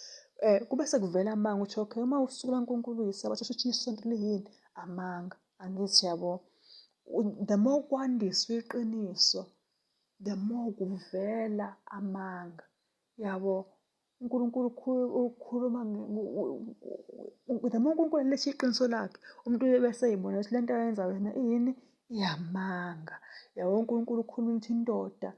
Kube sekuvela amanga ukuthi okay uma usuku lukaNkulunkulu luyisabatha shuthi isonto liyini? Amanga. Angithi yabo. The more kwandiswa iqiniso, the more kuvela amanga. Yabo. uNkulunkulu ukhuluma the more uNkulunkulu eletha iqiniso lakhe, umuntu uyobe eseyibona ukuthi lento ayenza wena iyini? Iyamanga. Yabo uNkulunkulu ukhuluma ukuthi indoda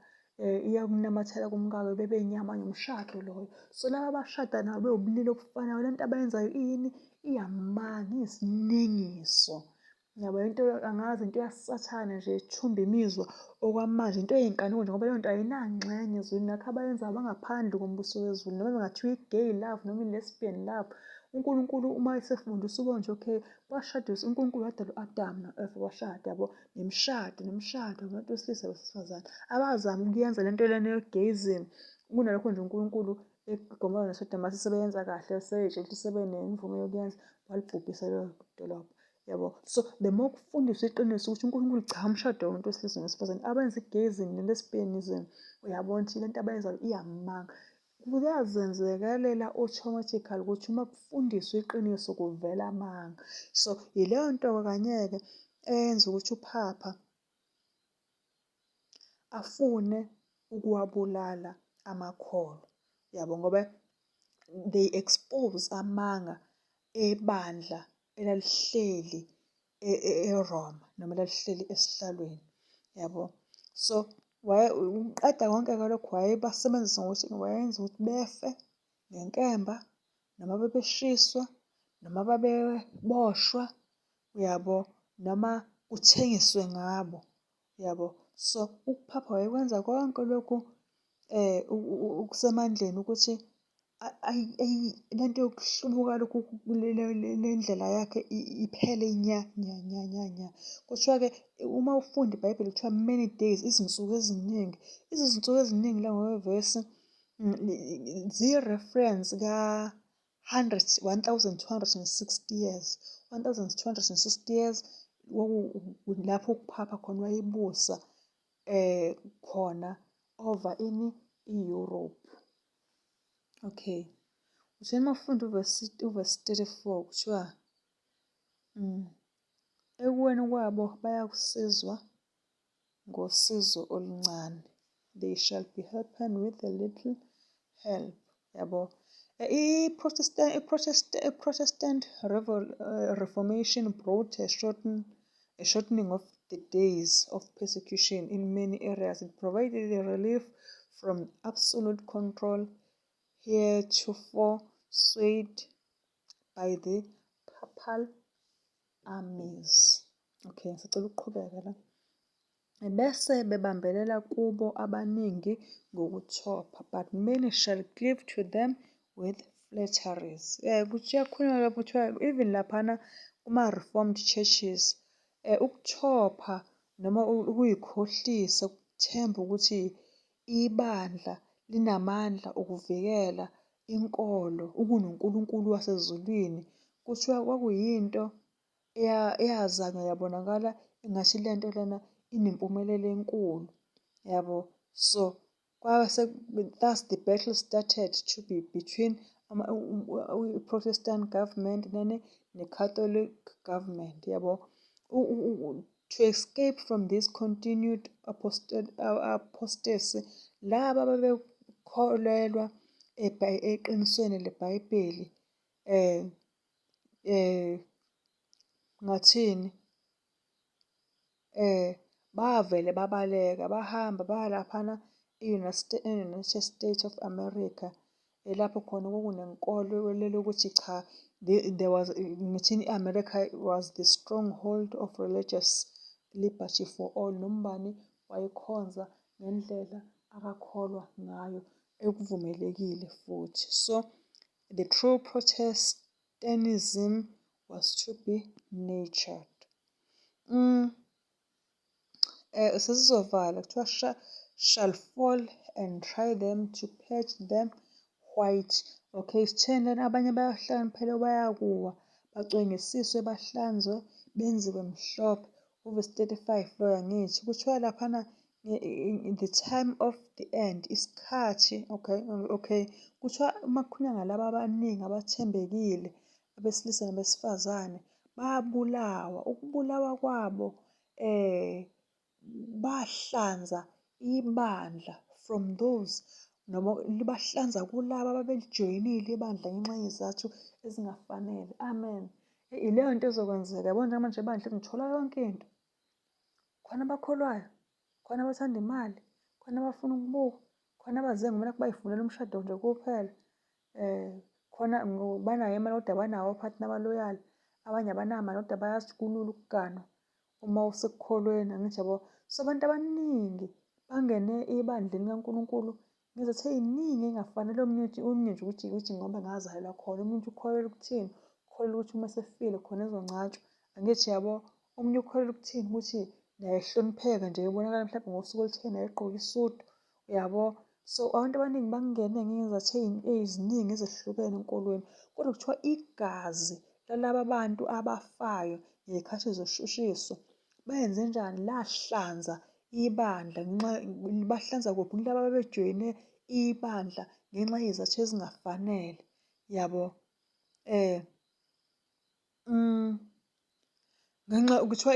iyakunamathela kumkayo bebe inyama yomshado loyo. So laba abashada nabo bewubulili obufanayo lento abayenzayo iyini? Iyamanga, iyisinengiso. Yabo into angazi into yasathane nje ethumba imizwa okwamanje into eyinkanuko nje ngoba leyo nto ayinangxenye ezulwini ngakho abayenzayo bangaphandle kombuso wezulu noma bengathiwa i-gay love noma i-lesbian love. UNkulunkulu uma esefundisa ubona nje okay kwashadiswa uNkulunkulu wadala u-Adamu no-Eva bashada yabo nemishado nemishado abantu besilisa besifazane abazama ukuyenza lento lena ye-gayism kunalokho nje uNkulunkulu eGomora neSodoma sebeyenza kahle sebey'tshela ukuthi sebenemvume yokuyenza walibhubhisa lelo dolobha yabo. So the more kufundiswa iqiniso ukuthi uNkulunkulu cha umshado womuntu wesilisa nowesifazane abenza i-gayism ne-lesbianism uyabona ukuthi lento abayenzayo iyamanga. Kuyazenzekalela automatically ukuthi uma kufundiswa iqiniso kuvela amanga. So yileyo nto kanye-ke. eyenza ukuthi uphapha afune ukuwabulala amakholwa, yabo, ngoba they expose amanga ebandla elalihleli eRoma noma elalihleli esihlalweni, yabo. So uqeda konke-ke lokhu wayebasebenzisa ngokuthi wayenza ukuthi befe ngenkemba noma babeshiswa noma babeboshwa, uyabo, noma kuthengiswe ngabo, uyabo. So ukuphapha wayekwenza konke lokhu okusemandleni ukuthi lento yokuhlubuka lokhu le ndlela yakhe iphele nya nya nya nya nya. Kuthiwa-ke uma ufunda iBhayibheli kuthiwa many days, izinsuku eziningi. Izinsuku eziningi la ngokwevesi ziyi-reference ka-hundred, 1260 years. 1260 years lapho ukuphapha khona wayebusa khona over ini? I-Europe. Okay. Uthe uma ufunda uvesi 34 kuthiwa ekuweni kwabo bayakusizwa ngosizo oluncane. They shall be helped with a little help. Yabo. I-Protestant Reformation brought a shortening of the days of persecution in many areas. It provided a relief from absolute control heretofore swayed by the papal armies. Okay, ngisacela ukuqhubeka la. Bese bebambelela kubo abaningi ngokuthopha, but many shall cleave to them with flatteries. Kuyakhulunywa lapho kuthiwa even laphana kuma-reformed churches ukuthopha noma ukuyikhohlisa, ukuthemba ukuthi ibandla linamandla ukuvikela inkolo kunoNkulunkulu wasezulwini, kuthiwa kwakuyinto eyazanywa yabonakala engathi lento lena inempumelelo enkulu, yabo. So kwase thus the battle started to be between i-Protestant government nani ne-Catholic government, yabo. To escape from this continued apostasy, laba ababekholelwa eqinisweni leBhayibheli ngathini bavele babaleka bahamba baya laphana e-United States of America, lapho khona kwakunenkolo yokuthi cha, there was ngithini, i-America was the stronghold of religious liberty for all. Noma ubani wayekhonza ngendlela akakholwa ngayo ekuvumelekile futhi. So the true Protestantism was to be nurtured. Sesizovala kuthiwa shall fall and try them to purge them white. Okay, sitheni lana? Abanye bayahlakaniphela bayakuwa, bacwengisiswe, bahlanzwe, benziwe mhlophe. Uvesi 35 loyo angithi kuthiwa laphana in the time of the end, isikhathi, okay, kuthiwa uma kukhulunywa ngalaba abaningi abathembekile abesilisa nabesifazane babulawa. Ukubulawa kwabo bahlanza ibandla from those noma libahlanza kulaba ababelijoyinile ibandla ngenxa yezizathu ezingafanele. Amen. Ileyo nto ezokwenzeka, yabona njengamanje ebandleni ngithola yonke into. Khona abakholwayo, khona abathanda imali, khona abafuna ukubuka, khona abaze ngoba nakhu bay'funela umshado nje kuphela. Khona banayo imali kodwa abanawo o-partner aba-loyal, abanye abanamali kodwa bayazi ukuthi kulula ukuganwa uma usekukholweni, angithi yabo. So abantu abaningi bangene ebandleni likaNkulunkulu ngezizathu ey'ningi ey'ngafanele. Omunye uthi, omunye nje ukuthi ngoba ngazalelwa khona, omunye uthi ukholelwa ukuthini? Ukholelwa ukuthi uma esefile khona ezongcwatshwa, angithi yabo. Omunye ukholelwa ukuthini? Ukuthi naye ehlonipheke nje ebonakala mhlawumbe ngosuku olutheni naye egqoke isudu, uyabo. So abantu abaningi bangene ngey'zathu ey'ziningi ezehlukene enkolweni, kodwa kuthiwa igazi lalaba bantu abafayo ngey'khathi zoshushiso benzenjani? Lahlanza ibandla ngenxa bahlanza kuphi? Kulaba ababejoyine ibandla ngenxa yey'zathu ezingafanele, yabo. Ngenxa kuthiwa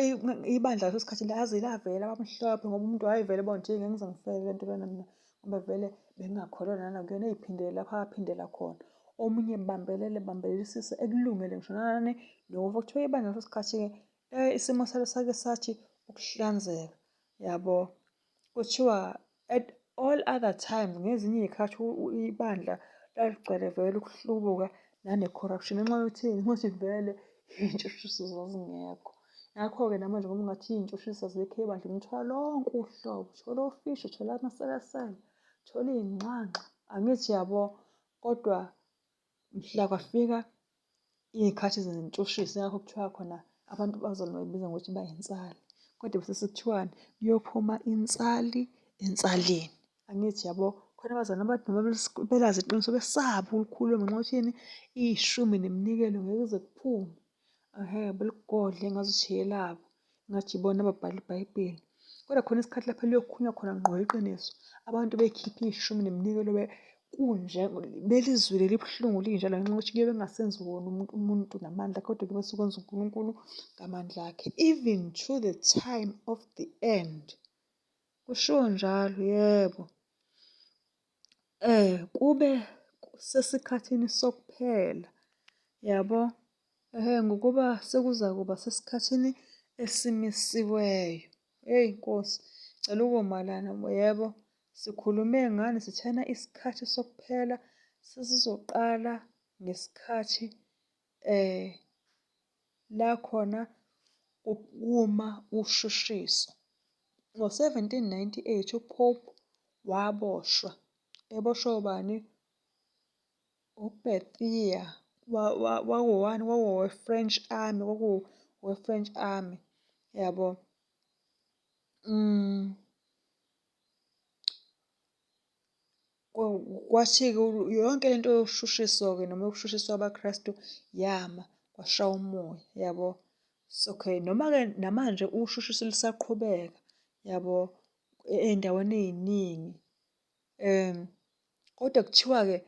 ibandla ngaleso sikhathi laze lavela abamhlophe ngoba umuntu wayevele ebona ukuthi ngeke ngize ngifele le nto lena mina ngoba vele bengingakholelwa nanakuyona ey'phindele lapho aphindela khona. Omunye ebambelele ebambelelisise ekulungele ngisho nanani nokufa. Kuthiwa ibandla ngaleso sikhathi-ke isimo salo sake sathi ukuhlanzeka yabo. Kuthiwa at all other times ngezinye iy'khathi ibandla laligcwele vele ukuhlubuka nane-corruption ngenxa yokuthini? Ukuthi vele iy'ntshushiso zazingekho. Ngakho-ke namanje ngoba ungathi iy'ntshushiso azikho ebandleni uthola lonke uhlobo, uthola ofishi, uthola amaselesele, uthola iy'nxanxa, angithi yabo. Kodwa mhla kwafika iy'khathi zentshushiso ingakho kuthiwa khona abantu bazobe bebiza ngokuthi bayinsali. Kodwa bese sekuthiwani? Kuyophuma insali ensalini. Angithi yabo khona abazalwane abathi noma belazi iqiniso besaba ukulikhuluma ngenxa yokuthi yini? Ishumi neminikelo ngeke kuze kuphume. Ehhe, beligodle ngazuthi elabo, ngathi ibona ababhala iBhayibheli. Kodwa khona isikhathi lapho eliyokhulunywa khona ngqo iqiniso, abantu bekhiphe ishumi neminikelo kunje belizwile libuhlungu linjalo ngenxa yokuthi kuyobe kungasenzi wona umuntu, umuntu namandla kodwa kuyobe sekwenza uNkulunkulu ngamandla akhe even to the time of the end. Kushiwo njalo, yebo. Kube sesikhathini sokuphela, yabo. Ehhe, ngokuba sekuzakuba sesikhathini esimisiweyo. Eyi Nkosi, cela ukuma lana, yebo. Sikhulume ngani sithena isikhathi sokuphela sesizoqala ngesikhathi la khona kuma ushushiso. Ngo-1798 uPope waboshwa, eboshwa ubani? UBerthier kwakuwani? Kwakuwowe-French Army, kwakuwe-French Army, yabo. Kwathi-ke yonke lento yoshushiso-ke noma yokushushiswa abaKrestu yama, kwashaya umoya, yabo. So, okay, noma-ke namanje ushushiso lusaqhubeka, yabo, ey'ndaweni ey'ningi. Kodwa kuthiwa-ke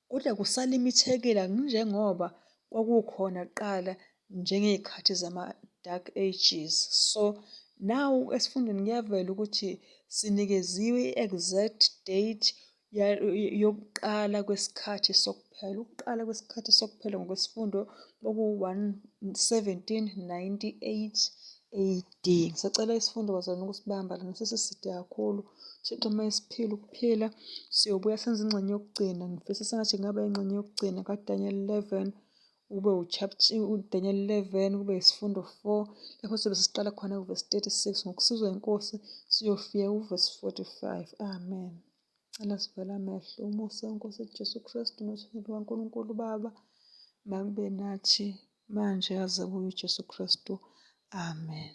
kodwa kusalimithekile akunjengoba kwakukhona kuqala njengey'khathi zama-Dark Ages. So now esifundweni kuyavela ukuthi sinikeziwe i-exact date yokuqala kwesikhathi sokuphela. Ukuqala kwesikhathi sokuphela ngokwesifundo kwaku-1798 AD. Ngisacela isifundo bazalwane ukusibamba lana sesiside kakhulu. Thixo uma esiphila ukuphila siyobuya senze ingxenye yokugcina. Ngifisa sengathi kungaba ingxenye yokugcina kaDaniel 11 ube uDaniel 11 kube isifundo 4 lapho sizobe sesiqala khona kuvesi 36 ngokusizwa inkosi siyofika kuvesi 45. Amen. Cela sivale amehlo. Umusa weNkosi Jesu Kristu nothando lukaNkulunkulu uBaba makube nathi manje aze abuye uJesu Kristu. Amen.